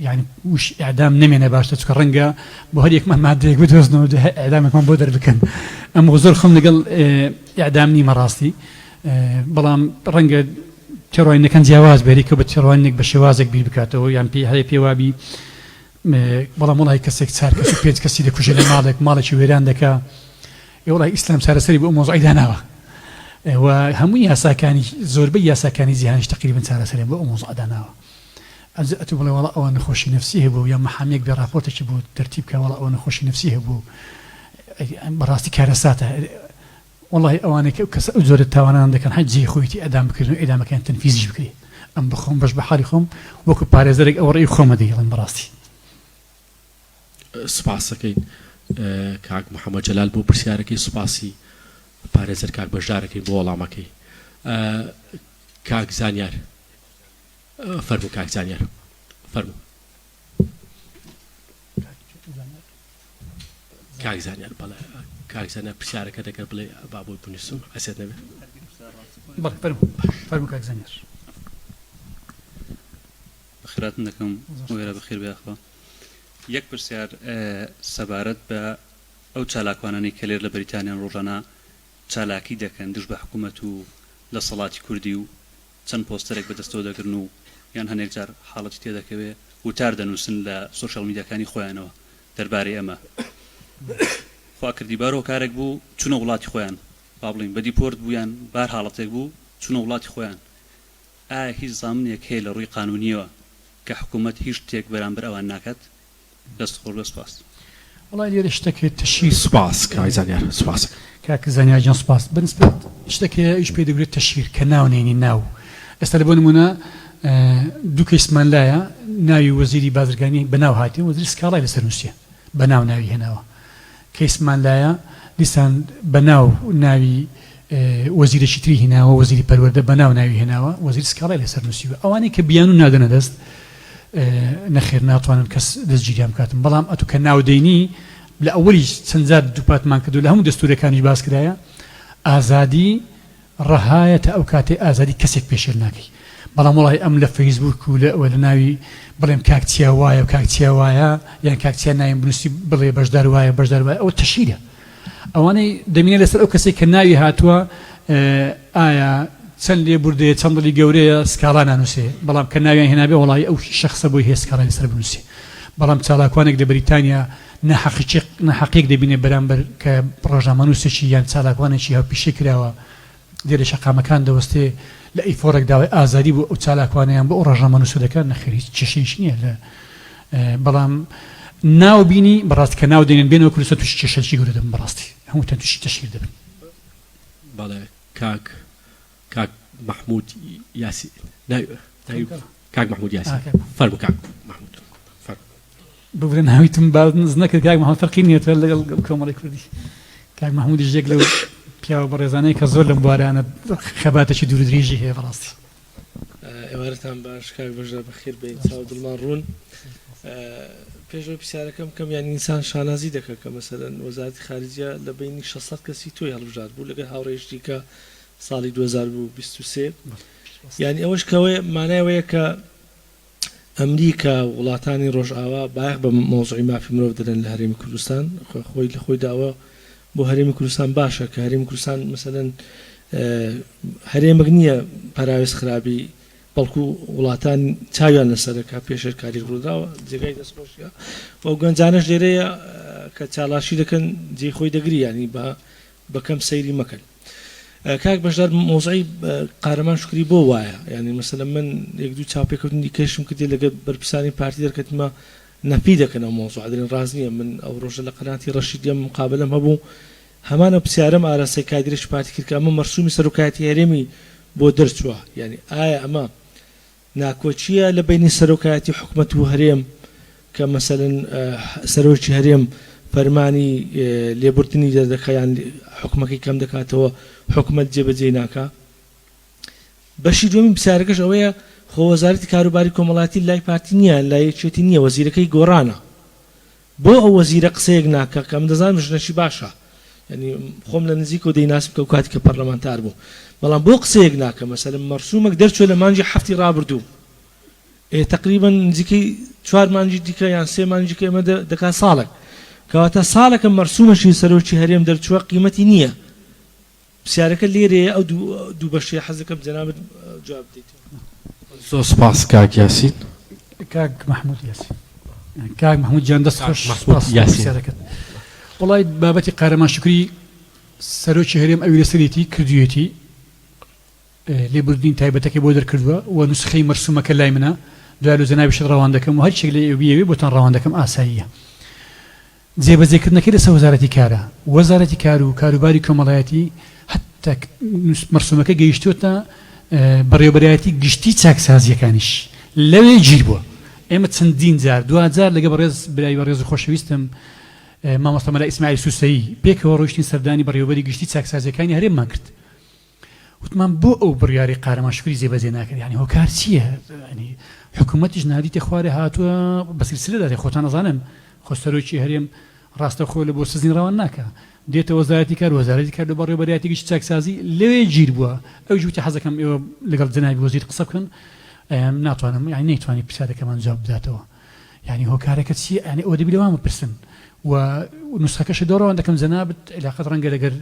یعنی وش ئیعدام نەمێنێ باشتر چونکە ڕەنگە بۆ هەر یەکمان مادەیەک بدۆزنەوە ئیعدامێکمان بۆ دەربکەن ئەم زۆر خۆم لەگەڵ ئیعدام نیمە ڕاستی بەڵام ڕەنگە تێڕوانینەکان جیاواز بێ هەریکە بە تێڕوانینێک بە شێوازێک بیر بکاتەوە یان پێی هەیە پێ وابی بەڵام وڵی کەسێک چار کەس و پێنج کەسی دەکوژێ لە ماڵێک ماڵێکی وێران دەکا ئێ وەڵای ئیسلام چارەسەری بۆ ئەو مەوزوعەی داناوە و هەموو یاساکانی زۆربەی یاساکانی جیهانیش تەقریبەن چارەسەریان بۆ ئەو مەوزوعە داناوە ئەجە ئەتوو بڵێ وەڵا ئەوە نەخۆشی نەفسی هەبوو یا محامیەک بێ ڕاپۆرتێکی بۆ تەرتیب کە وەڵا ئەوە نەخۆشی نەفسی هەبوو بەڕاستی کارەساتە وەڵاهی ئەوانەی کە ئەو کەسە ئەو جۆرە تاوانانە دەکەن حەی جێی خۆیەتی ئیعدام بکرێن و ئیعدامەکەیان تەنفیزیش بکرێ ئەم بەخۆم بەش بەحالی خۆم وەکو پارێزەرێک ئەوە ڕێی خۆمە دەیڵێم بەڕاستی. سوپاسەکەین کاک محمد جەلال بۆ پرسیارەکەی سوپاسی پارێزەر کاک بەشدارەکەین بۆ وەڵامەکەی کاک زانیار فەرموو کاک زانیار فەرموو کاک زانیار بەڵێ کاک زانیار پرسیارەکە دەگەر بڵێ با بۆی بنووسم ئەسێت نەبێ بەڵێ فەرموو فەرموو کاک زانیار بەخێراتن دەکەم وێرە بەخێر بێ یاخوا یەک پرسیار سەبارەت بە ئەو چالاکوانانەی کە لێر لە بەریتانیان ڕۆژانە چالاکی دەکەن دژ بە حکوومەت و دەسەڵاتی کوردی و چەند پۆستەرێک بە دەستەوە دەگرن و یان هەنێک جار حاڵەتی تێدەکەوێ وتار دەنووسن لە سۆشیال میدیاکانی خۆیانەوە دەربارەی ئەمە. خوا کردی بار هۆکارێک بوو چونە وڵاتی خۆیان با بڵێین بە دیپۆرت بوو یان بار حاڵەتێک بوو چونە وڵاتی خۆیان ئایا هیچ زامنێک هەیە لە ڕووی قانونیەوە کە حکومەت هیچ شتێک بەرامبەر ئەوان ناکات؟ دەست خۆش بێ سوپاس. وەڵای لێرە شتەک هەیە تەشهیر. سوپاس کاک زانیار سوپاس. کاک زانیار گیان سوپاس. بەنسبەت شتەک هەیە ئەویش پێی دەگورێت تەشهیر کە ناو نێنی ناو ئێستا لە بۆ نمونە دوو کەیسمان لایە ناوی وەزیری بازرگانی بەناو هاتیە وەزیر سکاڵای لەسەر نووسیە بەناو ناوی هێناوە کەیسمان لایە دیسان بەناو ناوی وەزیرێکی تری هیناوە وەزیری پەروەردە بەناو ناوی هێناوە وەزیر سکاڵای لەسەر نووسیوە ئەوانەی کە بیانوو نادەنە دەست نەخێر ناتوانن کەس دەستگیریان بکاتن بەڵام ئەتو کە ناو دەینی لە ئەوەلیش چەند جار دووپاتمان کردو لە هەموو دەستورەکانیش باس کرایە ئازادی ڕەهایە تا ئەو کاتەی ئازادی کەسێک پێشێل ناکەی بەڵام وەڵاهی ئەم لە فەیسبوک و لە لە ناوی بڵێم کاک چیا وایە و کاک چیا وایە یان کاک چیا ناویم بنووسی بڵێ بەشدار وایە بەشدار وایە ئەوە تەشهیرە ئەوانەی دەمینە لەسەر ئەو کەسێک کە ناوی هاتووە ئایا چەند لێبوردەیە چەند دڵی گەورەیە سکاڵا نانووسێ بەڵام کە ناویان هێنابێ وەڵاهی ئەو شەخسە بۆی هەیە سکاڵای لەسەر بنووسێ بەڵام چالاکوانێک لە بەریتانیا ناحەقیەک دەبینێ بەرامبەر کە ڕۆژنامەنووسێکی یان چالاکوانێکی هاوپیشەی کراوە دێ لە شەقامەکان دەوەستێ لە ئیفۆڕێک داوای ئازادی بۆ ئەو چالاکوانە یان بۆ ئەو ڕۆژنامەنووسە دەکات نەخێر هیچ کێشەیەکی نییە لە بەڵام ناو بینی بەڕاستی کە ناو دێنن بێنەوە کوردستان تووشی کێشەیەکی گەورە دەبن بەڕاستی هەمووتان تووشی تەشهیر دەبن. بەڵێ کاک کاک مەحمود یاسی ناوی ناوی کاک مەحمود یاسی فەرموو کاک مەحمود فەرموو. ببورە ناویتم باس نەکرد کاک مەحمود فەرقی نییە تۆ لەگەڵ کۆمەڵی کوردی کاک مەحمودیش یەک لەو پیاوە بەڕێزانەیە کە زۆر لەم بوارانە خەباتێکی دوور و درێژی هەیە بەڕاستی. ئێوارەتان باش کاک بەشدار بەخێر بێن چاو دڵمان ڕوون پێش ئەوەی پرسیارەکەم بکەم یانی ئینسان شانازی دەکا کە مەسەلەن وەزارەتی خارجیە لە بەینی 600 کەسی تۆی هەڵبژارد بوو لەگەر هاوڕێیشتی کە ساڵی 2023 یانی ئەوەش کەوەیە مانای ئەوەیە کە ئەمریکا و وڵاتانی ڕۆژئاوا بایەخ بە مەوزوعی مافی مرۆڤ دەدەن لە هەرێمی کوردستان خۆی لە خۆیدا ئەوە بۆ هەرێمی کوردستان باشە کە هەرێمی کوردستان مەسەلەن هەرێمێک نییە پەراوێز خرابی بەڵکو وڵاتان چاویان لەسەرە کە پێشێلکاری ڕووداوە جێگای دەستخۆشیە و ئەو گەنجانەش لێرەیە کە چالاکی دەکەن جێی خۆی دەگری یانی بە بەکەم سەیری مەکەن. کاک بەشدار مەوزوعی قارەمان شوکری بۆ وایە یانی مەسەلەن من یەک دوو چاوپێکەوتنی دیکەشم کردی لەگەڵ بەرپرسانی پارتی دەرکەتمە نەفی دەکەن ئەو مەوزوعە دەرێن ڕاست نییە من ئەو ڕۆژە لە قەناتی ڕەشیدیە مقابەلەم هەبوو هەمان ئەو پرسیارەم ئاراستەی کادیرێکی پارتی کرد کە ئەمە مەرسومی سەرۆکایەتی هەرێمی بۆ دەرچووە یانی ئایا ئەمە ناکۆکییە لە بەینی سەرۆکایەتی حکومەت و هەرێم کە مەسەلەن سەرۆکی هەرێم فەرمانی لێبوردنی دەردەکا یان حوکمەکەی کەم دەکاتەوە حکومەت جێبەجێی ناکا؟ بەشی دووەمی پرسیارەکەش ئەوەیە خۆ وەزارەتی کاروباری کۆمەڵایەتی لای پارتی نییە لای یەکێتی نییە وەزیرەکەی گۆڕانە بۆ ئەو وەزیرە قسەیەک ناکا کە من دەزانم ژنەکی باشە یانی خۆم لە نزیکەوە دەیناسم کە ئەوکاتی کە پەرلەمانتار بوو بەڵام بۆ قسەیەک ناکا مەسەلەن مەرسومێک دەرچوە لە مانگی حەفتی ڕابردوو ئێ تەقریبەن نزیکەی چوار مانگی دیکە یان سێ مانگی دیکە ئێمە دەکا ساڵێک کەواتە ساڵێکە مەرسومەکی سەرۆکی هەرێم دەرچوە قیمەتی نییە پرسیارەکە لێرەیە ئەو دوو بەشەیە حەز دەکەم جەنابت جواب بدەیتەوە. زۆر سوپاس کاک یاسین. کاک مەحمود یاسین. کاک مەحمود گیان دەست خۆش سوپاس بۆ پرسیارەکەت. وەڵای بابەتی قارەمان شوکری سەرۆکی هەرێم ئەوی لەسەرێتی کردویەتی لێبوردنی تایبەتەکەی بۆ دەرکردوە و نوسخەی مەرسومەکە لای منە دوای لۆ جەنابیشت ڕەوان دەکەم و هەرچێک لە ئێوە بیەوێ بۆتان ڕەوان دەکەم ئاساییە. جێبەجێکردنەکەی لەسەر وەزارەتی کارە، وەزارەتی کار و کاروباری کۆمەڵایەتی هەتا مەرسومەکە گەیشتۆتە بەڕێوەبەرایەتی گشتی چاکسازییەکانیش لەوێ گیر بووە. ئێمە چەندین جار دواجار لەگە بەڕێز برای بەڕێز و خۆشەویستم مامۆستا مەلا ئیسماعیل سوسەیی پێکەوە ڕۆیشتین سەردانی بەڕێوەبەری گشتی چاکسازییەکانی هەرێممان کرد. وتمان بۆ ئەو بڕیارەی قارەمان شوکری جێبەجێ ناکرێت یانی هۆکار چییە یانی حکوومەتیش ناردیتە خوارێ هاتووە بە سلسلە دادێ خۆتان ئەزانن خۆ سەرۆکی هەرێم ڕاستەوخۆ لە بۆ سزنی ڕەوان ناکا دێتە وەزارەتی کار وەزارەتی کار لە بەڕێوەبەرایەتی گشتی چاکسازی لەوێ گیر بووە ئەویش وتی حەزەکەم ئێوە لەگەڵ جەنابی وەزیر قسە بکەن ناتوانم یانی نەیتوانی پرسیارەکەمان جواب بداتەوە یانی هۆکارەکە چییە یانی ئەوە دەبی لەوان بپرسن. و نوسخەکەشت لۆ ڕەوان دەکەم جەنابت عیلاقەت ڕەنگە لەگەر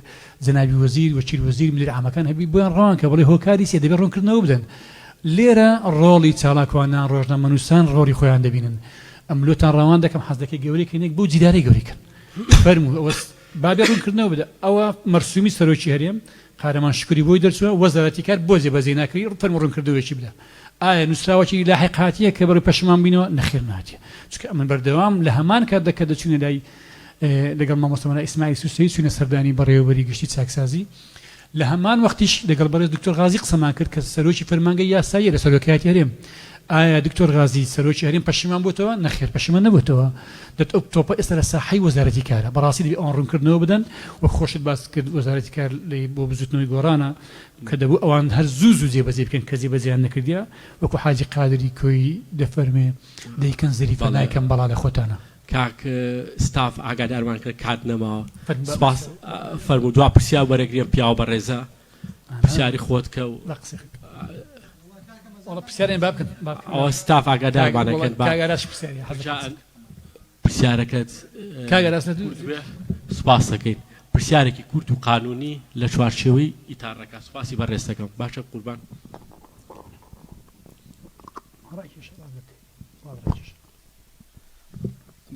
جەنابی وەزیر وەکیل وەزیر مدیر عامەکان هەبی بۆیان ڕەوان کە بڵێ هۆکاری چیە دەبێ ڕوونکردنەوە بدەن لێرە ڕۆڵی چالاکوانان ڕۆژنامەنووسان ڕۆڵی خۆیان دەبینن ئەم لۆتان ڕەوان دەکەم حەز دەکەی گەورەی کەینێک بەو جیدارەی گەورەی کەن فەرموو ئەوە با بێ ڕوونکردنەوە بدە ئەوە مەرسومی سەرۆکی هەرێم قارەمان شوکری بۆی دەرچووە وەزارەتی کار بۆ جێبەجێ ناکری فەرموو ڕوونکردنەوەیەکی بدە ئایا نووسراوەکی لاحیق هاتیە کە بەڕووی پەشیمان بینەوە؟ نەخێر نەهاتیە چونکە ئەمن بەردەوام لە هەمان کاتدا کە دەچوینە لای لەگەڵ مامۆستا مەلا ئیسماعیل سوسەیی چوینە سەردانی بەڕێوەبەری گشتی چاکسازی لە هەمان وەختیش لەگەڵ بەڕێز دکتۆر غازی قسەمان کرد کە سەرۆکی فەرمانگەی یاساییە لە سەرۆکایەتی هەرێم ئایا دکتۆر غازی سەرۆکی هەرێم پەشیمان بۆتەوە؟ نەخێر پەشیمان نەبۆتەوە دەت ئەو تۆپە ئێستا لە ساحەی وەزارەتی کارە بەڕاستی دەبێ ئەوان ڕوونکردنەوە بدەن وەک خۆشت باست کرد وەزارەتی کار بۆ بزوتنەوەی گۆڕانە کە دەبوو ئەوان هەر زوو زوو جێبەجێی بکەن کە جێبەجێیان نەکردیە وەکو حاجی قادری کۆیی دەفەرمێ دەیکەن زریفە بەڵێ نایکەن بەڵا لە خۆتانە. کاک ستاف ئاگادارمان کرد کات نەماوە فەرموو با سپاس پرسیار فەرموو دوا پرسیار وەرەگرێم پیاوە بەڕێزە پرسیاری خۆت کە و با قسەی بکەم وەڵا پرسیارێن با بکەن با بکەن ئەوە ستاف کاک ئاگادارمان وەڵا ئەکەن با کاک ئاراس پرسیاری حەز دەکەم رجاء قسە بکەم. پرسیارەکەت کاک ئاراس نە کورت بێ سپاس دەکەین پرسیارێکی کورت و قانونی لە چوارچێوەی ئیتاڕەکە سپاسی بەڕێز دەکەم باشە قوربان.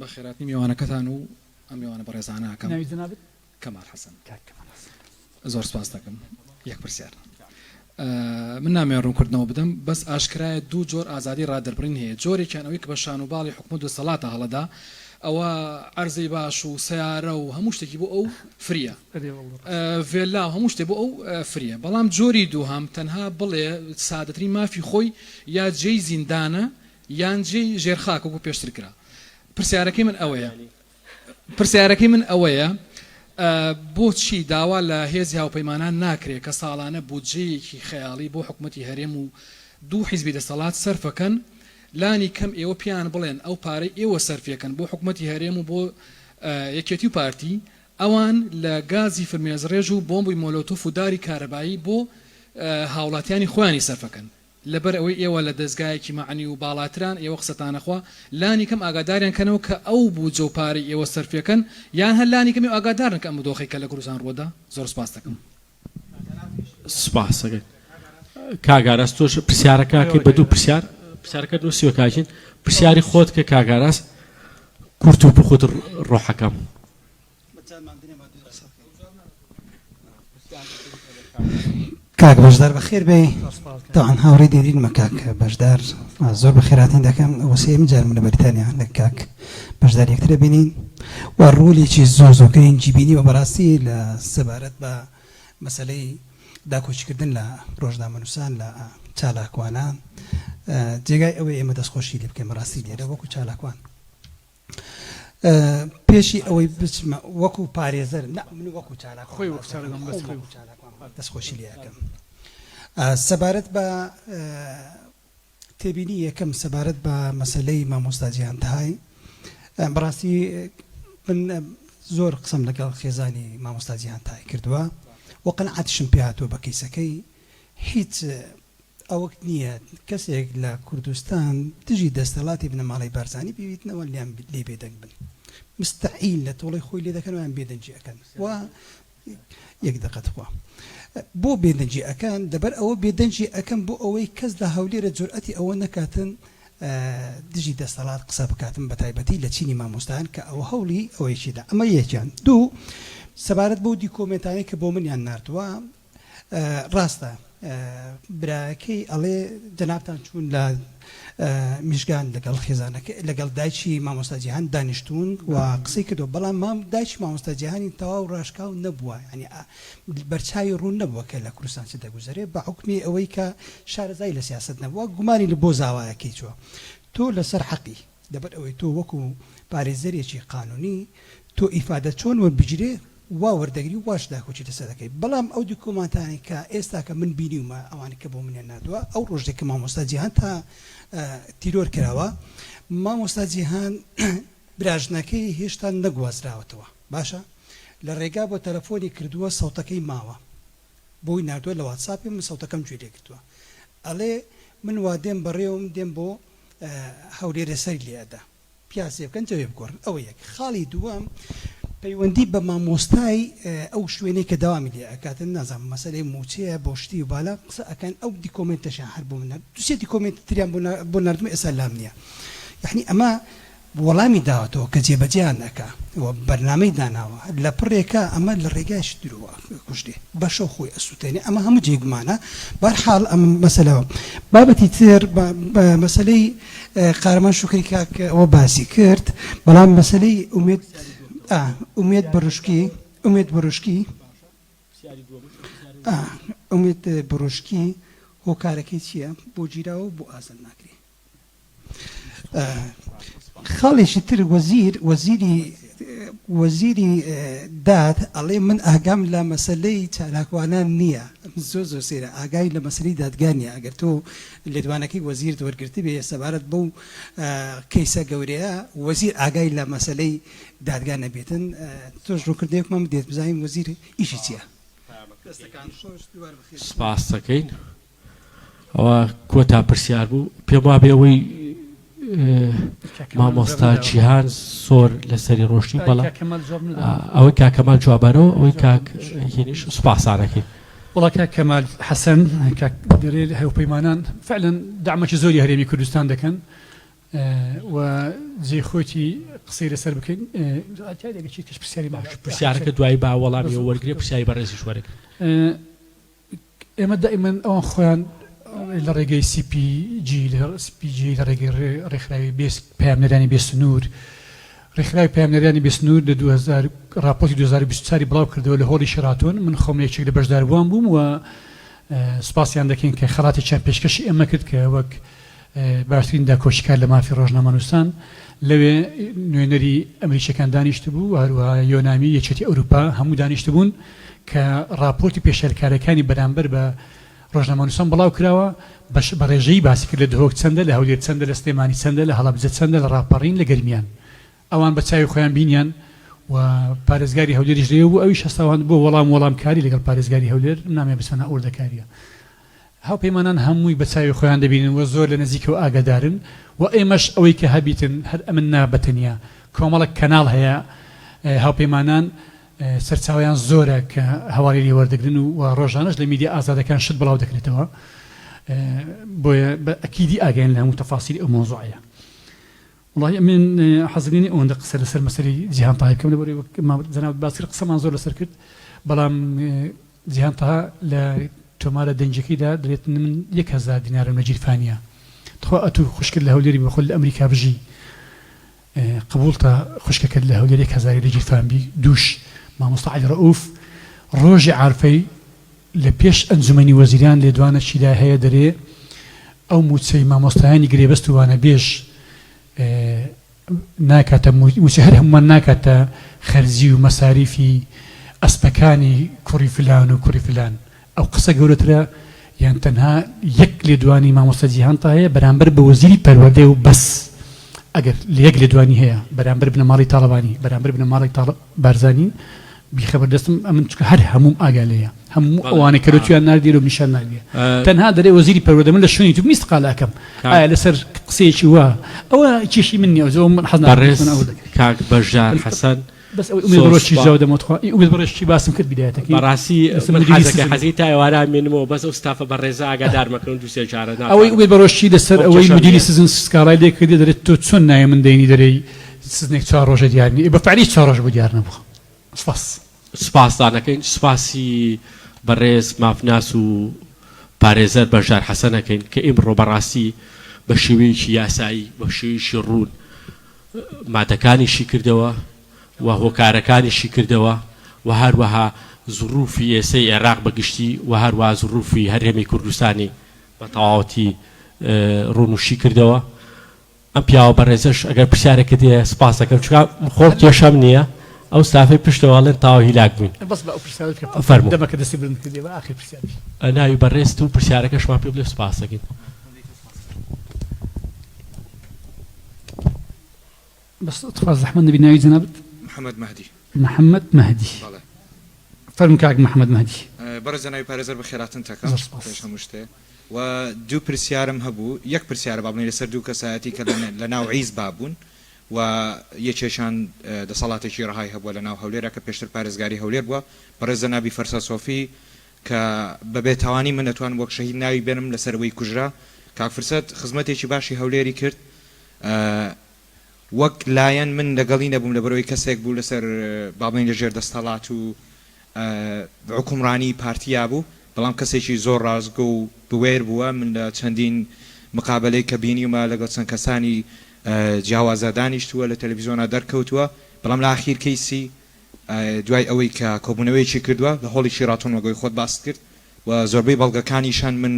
بەخێراتنی میوانەکەتان و ئەم میوانە بەڕێزانە ئەکەم. ناوی جەنابت؟ کەمال حەسەن. کاک کەمال حەسەن. زۆر سپاست دەکەم. یەک پرسیار. من نامەوێ ڕوونکردنەوە بدەم، بەس ئاشکرایە دوو جۆر ئازادی ڕادەربڕین هەیە، جۆرێکیان ئەوەی کە بە شان و باڵی حکومەت و دەسەڵاتە هەڵەدا، ئەوە عەرزەی باش و سەیارە و هەموو شتێکی بۆ ئەو فریە، ڤێلا و هەموو شتێ بۆ ئەو فریە، بەڵام جۆری دووهەم تەنها بڵێ سادەترین مافی خۆی یا جێی زیندانە یان جێی ژێر خاک وەکو پێشتر کرا. پرسیارەکەی من ئەوەیە پرسیارەکەی من ئەوەیە بۆچی داوا لە هێزی هاوپەیمانان ناکرێ کە ساڵانە بودجەیەکی خەیاڵی بۆ حکومەتی هەرێم و دوو حیزبی دەسەڵات سەرفەکەن لانی کەم ئێوە پێیان بڵێن ئەو پارەی ئێوە سەرفیەکەن بۆ حکومەتی هەرێم و بۆ یەکێتی و پارتی ئەوان لە گازی فرمێزڕێژ و بۆمبی مۆلۆتۆف و داری کارەبایی بۆ هاوڵاتیانی خۆیانی سەرفەکەن لەبەر ئەوەی ئێوە لە دەزگایەکی مەعنی و باڵاتران ئێوە قسەتانە خوا لانی کەم ئاگاداریان کەنەوە کە ئەو بوجە و پارەی ئێوە سەرفیەکەن یان هەر لانی کەم ئێوە ئاگادارن کە ئەم دۆخەی کە لە کوردستان ڕوەدا زۆر سوپاست دەکەم. سوپاس ئەکەین کاک ئاراس تۆش پرسیارەکە ئەکەی بە دوو پرسیار پرسیارەکەت نووسیوە کاک ژین پرسیاری خۆت کە کاک ئاراس کورت و پوخت ڕۆحەکەم. کاک بەشدار بەخێر بێی تاوان هاوڕێی دێرینمە کاک بەشدار زۆر بەخێراتین دەکەم ئەوە سێیەمین جارمە لە بەریتانیا لە کاک بەشدار یەکترە بینین و ڕۆلێکی زۆر زۆر گرنگی بینیوە بەڕاستی لە سەبارەت بە مەسەلەی داکۆکیکردن لە ڕۆژنامەنووسان لە چالاکوانان جێگای ئەوەی ئێمە دەستخۆشی لێ بکەین بەڕاستی لێرە وەکو چالاکوان پێشی ئەوەی بچمە وەکو پارێزەر نا من وەکو چالاکوان خۆی وەکو چالاکوان بەس خۆی وەکو چالاکوان دەستخۆشی لێ ئەکەم سەبارەت بە تێبینی یەکەم سەبارەت بە مەسەلەی مامۆستا جیهان تەهای بەڕاستی من زۆر قسەم لەگەڵ خێزانی مامۆستا جیهان تەهای کردووە و قەناعەتیشم پێ هاتووە بە کەیسەکەی هیچ ئەوەک نییە کەسێک لە کوردستان دژی دەستەڵاتی بنەماڵەی بارزانی بیبیتنەوە لیان لێ بێدەنگ بن مستحیل لە تۆڵەی خۆی لێ دەکەن و یان بێدەنگی ئەکەن و یەک دەقە تخوا بۆ بێدەنگی ئەکەن لەبەر ئەوە بێدەنگی ئەکەن بۆ ئەوەی کەس لە هەولێرە جورئەتی ئەوە نەکاتن دژی دەستەڵات قسە بکاتن بەتایبەتی لە چینی مامۆستایان کە ئەوە هەوڵی ئەوەیشیدا ئەمە یەکیان دوو سەبارەت بەو دیکۆمێنتانەی کە بۆ منیان ناردووە ڕاستە براکەی ئەڵێ جەنابتان چوون لە میشگان لەگەڵ خێزانەکە لەگەڵ دایکی مامۆستا جیهان دانیشتوون و قسەی کردو بەڵام مام دایکی مامۆستا جیهانی تەواو ڕاشکاو نەبووە یعنی بەرچاوی ڕوون نەبووە کە لە کوردستان چ دەگوزەرێ بە حوکمی ئەوەی کە شارەزای لە سیاسەت نەبووە گومانی لە بۆ زاوایەکەی چووە تۆ لەسەر حەقی لەبەر ئەوەی تۆ وەکو پارێزەرێکی قانونی تۆ ئیفادە چۆن وەربگیرێ وا وەردەگری و واش داکۆکی لەسەر دەکەی بەڵام ئەو دیکۆمانتانەی کە ئێستا کە من بینیومە ئەوانەی کە بۆ منیان ناردووە ئەو ڕۆژەی کە مامۆستا جیهان تا تیرۆر کراوە مامۆستا جیهان براژنەکەی هێشتا نەگوازراوەتەوە باشە لە ڕێگا بۆ تەلەفۆنی کردووە سەوتەکەی ماوە بۆی ناردووە لە واتساپی من سەوتەکەم گوێ لێگرتووە ئەڵێ من وا دێم بەڕێوم دێم بۆ هەولێرێ سەری لێ ئەدا. پیاسێ بکەن جەوێ بگۆڕن ئەوە یەک خاڵی دووەم پەیوەندی بە مامۆستای ئەو شوێنەی کە دەوامی لێ ئەکاتن نازانم مەسەلەی موچەیە بۆ شتی و بالە قسە ئەکەن ئەو دیکۆمێنتەشیان هەر بۆ من نارد دوو سێ دیکۆمێنتی تریان بۆ بۆ ناردم ئێستا لام نییە یەعنی ئەمە وەڵامی داوەتەوە کە جێبەجێیان ئەکا و بەرنامەی داناوە لە پڕێکا ئەمە لە ڕێگایش درۆوە ئەکوژرێ بەشەو خۆی ئەسوتێنێ ئەمە هەموو جێی گومانە بەرحاڵ ئەم مەسەلەوە بابەتی تر مەسەلەی قارەمان شوکری کاک ئەوە باسی کرد بەڵام مەسەلەی ئومێد ئومێد بڕشکی ئومێد بڕشکی ئومێد بڕشکی هۆکارەکەی چییە بۆ گیراوە بۆ ئازاد ناکرێ خاڵێکی تر وەزیر وەزیری وەزیری داد ئەڵێ من ئاگام لە مەسەلەی چالاکوانان نییە زۆر زۆر سەیرە ئاگای لە مەسەلەی دادگا نییە ئەگەر تۆ لێدوانەکەی وەزیرت وەرگرتبێ سەبارەت بەو کەیسە گەورەیە وەزیر ئاگای لە مەسەلەی دادگا نەبێتن تۆش ڕوونکردنەوەیەکمان بدەیت بزانین وەزیر ئیشی چییە؟ دەستەکان خۆش دووبارە بەخێر بێن. سپاست دەکەین. ئەوە کۆتا پرسیار بوو پێم وابێ ئەوەی مامۆستا جیهان زۆر لەسەری ڕۆشتی بەڵام ئەوەی کاک کەمال جوابەرەوە ئەوەی کاک هینیش سوپاسانەکەی. وەڵا کاک کەمال حەسەن کاک دەرێ هاوپەیمانان فعلا دەعمەکی زۆری هەرێمی کوردستان دەکەن و جێی خۆیتی قسەی لەسەر بکەین پرسیاری باش پرسیارەکە دوایی با وەڵامی وەرگێ پرسیاری بەڕێزیش وەرەگرن. ئێمە دائیمەن ئەوان خۆیان لە ڕێگەی سی پی جی سی پی جی لە ڕێگەی ڕێکخراوی بێ پەیامنێرانی بێ سنوور ڕێکخراوی پەیامنێرانی بێ سنوور لە 2000 ڕاپۆرتی 2024 بڵاو کردەوە لە هۆڵی شێراتۆن من خۆم یەکێک لە بەشداربووان بووم و سوپاسیان دەکەین کە خەڵاتێکیان پێشکەشی ئێمە کرد کە وەک باشترین داکۆکیکار لە مافی ڕۆژنامەنووسان، لەوێ نوێنەری ئەمریکیەکان دانیشتبوو و هەروەها یۆنامی، یەکێتی ئەوروپا هەموو دانیشتبوون کە ڕاپۆرتی پێشێلکاریەکانی بەرامبەر بە ڕۆژنامەنووسان بڵاو کراوە بە ڕێژەیی باسی کرد لە دهۆک چەندە، لە هەولێر چەندە، لە سلێمانی چەندە، لە هەڵەبجە چەندە، لە ڕاپەڕین، لە گەرمیان. ئەوان بە چاوی خۆیان بینیان و پارێزگاری هەولێریش لەوێ بوو ئەویش هەستاوان بۆ وەڵام وەڵامکاری لەگەڵ پارێزگاری هەولێر نامەوێ بچمە ناو وردەکاریە هاوپەیمانان هەمووی بە چاوی خۆیان دەبینن و زۆر لە نزیکەوە ئاگادارن و ئێمەش ئەوەی کە هەبیتن هەر ئەمن نا بە تەنیا کۆمەڵێک کەناڵ هەیە هاوپەیمانان سەرچاوەیان زۆرە کە هەواڵی لێ وەردەگرن و ڕۆژانەش لە میدیا ئازادەکان شت بڵاو دەکرێتەوە بۆیە بە ئەکیدی ئاگایان لە هەموو تەفاسیلی ئەو مەوزوعەیە. وەڵاهی ئەمن حەزم لێ نیە ئەوەندە قسە لەسەر مەسەلەی جیهان تەهای بکەم لەبەرئەوەی وەک جەنابت باس کرد قسەمان زۆر لەسەر کرد بەڵام جیهان تەها لە تۆمارە دەنگیەکەیدا دەلێت من 1000 دینارم لە گیرفانیە تخوا ئەتوو خوشکت لە هەولێری بخۆت لە ئەمریکا بژی قبوڵتە خوشکەکەت لە هەولێر یەک هەزاری لە گیرفان بی دووش مامۆستا عەلی ڕەئوف ڕۆژی عارفەی لە پێش ئەنجومەنی وەزیران لێدوانەکیدا هەیە دەرێ ئەو موچەی مامۆستایانی گرێبەست و وانەبێژ ناکاتە موچەی هەر هەموومان ناکاتە خەرجی و مەساریفی ئەسپەکانی کوڕی فلان و کوڕی فلان ئەو قسە گەورەترە یان تەنها یەک لێدوانی مامۆستا جیهان تاهەیە بەرامبەر بە وەزیری پەروەردەیە و بەس ئەگەر لە یەک لێدوانی هەیە بەرامبەر بنەماڵەی تاڵەبانی بەرامبەر بنەماڵەی تاڵ بارزانی بیخە بەردەستم ئەمن چونکە هەر هەمووم ئاگا لێیە هەموو ئەوانەی کە لۆتیان ناردیە لۆم نیشان ناردیە تەنها دەرێ وەزیری پەروەردە من لە شوێنی تو میسقال ئەکەم ئایا لەسەر قسەیەکی وا ئەوە کێشەی من نییە ئەوە من حەز ناکەم بەڕێز ئەوە دەکرێت کاک بەشدار حەسەن بەس ئەوەی ئومێد زۆر بەڕێز چی سوپا جواب دەمەوە تخوا ئی ئومێد بەڕێز چی باسم کرد بیدایەتەکەی بەڕاستی لەسەر من مدیری حەزەکەی سزن حەزی تا ئێوارە ئەمێنمەوە بەس ئەو ستافە بەڕێزە ئاگادار مەکەن دوو سێ جارە ئەوەی ناتوانم ئومێد بەڕێز چی لەسەر خۆم ئەوەی کێشەم مدیری نییە. سزن سکاڵای لێ کردی دەرێت تۆ چۆن ناوی من دەینی دەرێی سزنێک چوار ڕۆژە دیار نییە ئێ بە فعلی چوار ڕۆژ بوو دیار نەبوو سپاس. سوپاستان ئەکەین سوپاسی بەڕێز مافناس و پارێزەر بەشدار حەسەن ئەکەین کە ئیمڕۆ بەڕاستی بە شێوەیەکی یاسایی بە شێوەیەکی ڕوون مادەکانی شیکردەوە و هۆکارەکانی شیکردەوە و هەروەها زڕوفی ئێسەی عێراق بە گشتی و هەروەها زڕوفی هەرێمی کوردستانی بە تەواوەتی ڕوون و شیکردەوە. ئەم پیاوە بەڕێزەش ئەگەر پرسیارێکت هەیە سپاس دەکەم چونکە خۆم کێشەم نییە ئەو ستافەی پشتەوە ئەڵێن تەواو هیلاک بووین. بەس با ئەو پرسیارە بکەم فەرموو. دەمەکە دەستی بڵند کردیە با ئاخیر پرسیار بی. ناوی بەڕێزت و پرسیارەکەشمان پێ بڵێ سپاس دەکەین. بەس تخوا زەحمەت نەبی ناوی جەنابت؟ محمد مەهدی. محمد مەهدی. بەڵێ. فەرموو کاک محمد مەهدی. بەڕێز جەنابی پارێزەر بەخێرهاتنت ئەکەم زۆر سپاس. پێش هەموو شتێ و دوو پرسیارم هەبوو یەک پرسیارە با بڵێین لەسەر دوو کەسایەتی کە لە ناو عیزبا بوون. و یەکێکیان دەسەڵاتێکی ڕەهای هەبووە لە ناو هەولێرا کە پێشتر پارێزگاری هەولێر بووە بەڕێز جەنابی فەرسەت سۆفی کە بە بێ تاوانی من ئەتوانم وەک شەهید ناوی بێنم لەسەر ئەوەی کوژرا کاک فرسەت خزمەتێکی باشی هەولێری کرد وەک لایەن من لەگەڵی نەبووم لەبەرئەوەی کەسێک بوو لەسەر با بڵێین لەژێر دەستەڵات و حوکمڕانی پارتیا بوو بەڵام کەسێکی زۆر ڕاستگۆ و بوێر بووە من لە چەندین مقابەلەی کە بینیومە لەگەڵ چەند کەسانی جیاوازا دانیشتووە لە تەلەفیزۆنا دەرکەوتووە بەڵام لە ئاخیر کەیسی دوای ئەوەی کە کۆبوونەوەیەکی کردووە لە هۆڵی شیراتۆن وەک ئەوەی خۆت باست کرد و زۆربەی بەڵگەکانیشان من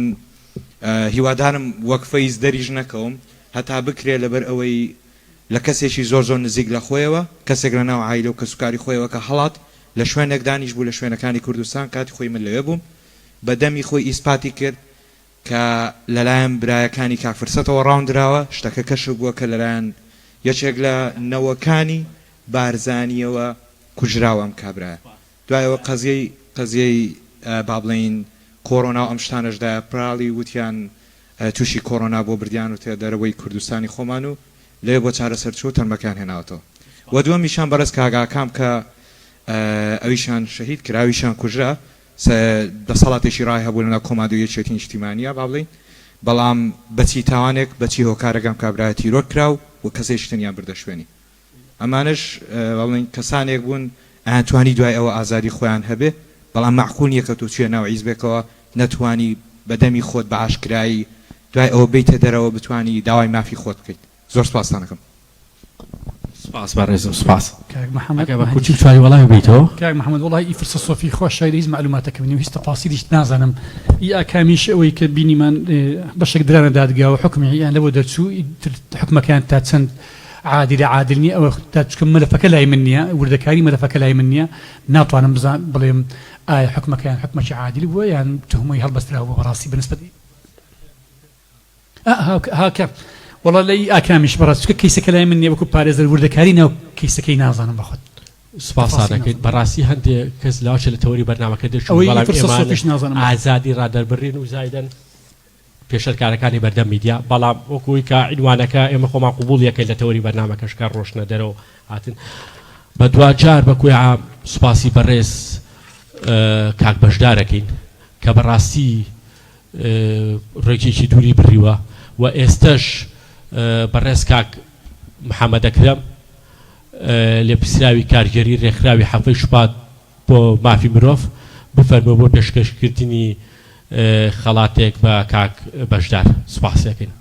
هیوادارم وەک فەیز دەریش نەکەوم هەتا بکرێ لەبەر ئەوەی لە کەسێکی زۆر زۆر نزیک لە خۆیەوە کەسێک لە ناو عایلە و کەسوکاری خۆیەوە کە هەڵات لە شوێنێک دانیش بوو لە شوێنەکانی کوردستان کاتی خۆی من لەوێ بووم بە دەمی خۆی ئیسپاتی کرد کە لەلایەن برایەکانی کاک فرسەتەوە ڕاوندراوە شتەکە کەشف بووە کە لەلایەن یەکێک لە نەوەکانی بارزانیەوە کوژراوە ئەم کابرایە دوای ئەوە قەزیەی قەزیەی با بڵێین کۆرۆنا و ئەم شتانەش دایە پراڵی وتیان توشی کۆرۆنا بووە بردیانوتە دەرەوەی کوردستانی خۆمان و لەوێ بۆ چارەسەر چووە تەرمەکەیان هێناوەتەوە وە دووەمیشان بەڕێز کاک ئاکام کە ئەویشان شەهید کرا ئەویشان کوژرا دەسەڵاتێکی ڕای هەبوو لەناو کۆماندۆی یەکێتی نیشتیمانیا با بڵێین بەڵام بەچی تاوانێک بەچی هۆکارێک ئەم کابرایە تیرۆر کرا و کەسێکی تریان بردە شوێنی ئەمانەش با بڵێین کەسانێک بوون ئەیانتوانی دوای ئەوە ئازادی خۆیان هەبێ، بەڵام مەعقول نیە کە تۆ چویە ناو حیزبێکەوە نەتوانی بە دەمی خۆت بە ئاشکرایی دوای ئەوە بێیتە دەرەوە بتوانی داوای مافی خۆت بکەیت. زۆر سپاستان ئەکەم. سپاس بەڕێزم سپاس. کاک محمد ئەگەر بە کورتی بتوانی وەڵامی بەیتەوە. کاک محمد وەڵای ئی فرسەت سۆفی خوا شایدە هیچ مەعلوماتەکم نیە و هیچ تەفاسیلیش نازانم ئی ئاکامیش ئەوەی کە بینیمان بەشێک درانە دادگا و حوکمی ئیان لەوە دەرچوو ئیتر حوکمەکەیان تا چەند عادلە عادل نیە ئەوە تا چونکە مەلەفەکە لای من نیە وردەکاری مەلەفەکە لای من نیە ناتوانم بزان بڵێم ئایا حوکمەکەیان حوکمەکی عادل بووە یان تهمەی هەڵبەستراو بووە بەڕاستی بەنسبەت هاکە وەڵا لە ئی ئاکامیش بەڕاست چونکە کەیسەکە لای من نیە وەکو پارێزەر وردەکاری ناو کەیسەکەی نازانم بەخۆت سوپاستان دەکەین بەڕاستی هەندێ کەس لاوچە لە تەوەری بەرنامەکە دەرچوون ئەوەی بەڵام فرسەت ئێمە سۆفیش نازانم بەخۆت. ئازادی ڕادەربڕین و زایدەن پێشەلکارەکانی بەردەم میدیا بەڵام وەکو ئەوەی کە عینوانەکە ئێمە خۆمان قبوڵی ئەکەین لە تەوەری بەرنامەکەش کە ڕۆشتنە دەرەوە هاتن بە دواجار بە کۆی عام سوپاسی بەڕێز کاک بەشدار ئەکەین کە بەڕاستی ڕێگەیەکی دووری بڕیوە و ئێستەش بەڕێز کاک محەمەد ئەکرەم لێپرسراوی کارگێری ڕێکخراوی حەڤەی شوبات بۆ مافی مرۆڤ بفەرموو بۆ پێشکەشکردنی خەڵاتێک بە کاک بەشدار. سوپاسی ئەکەین.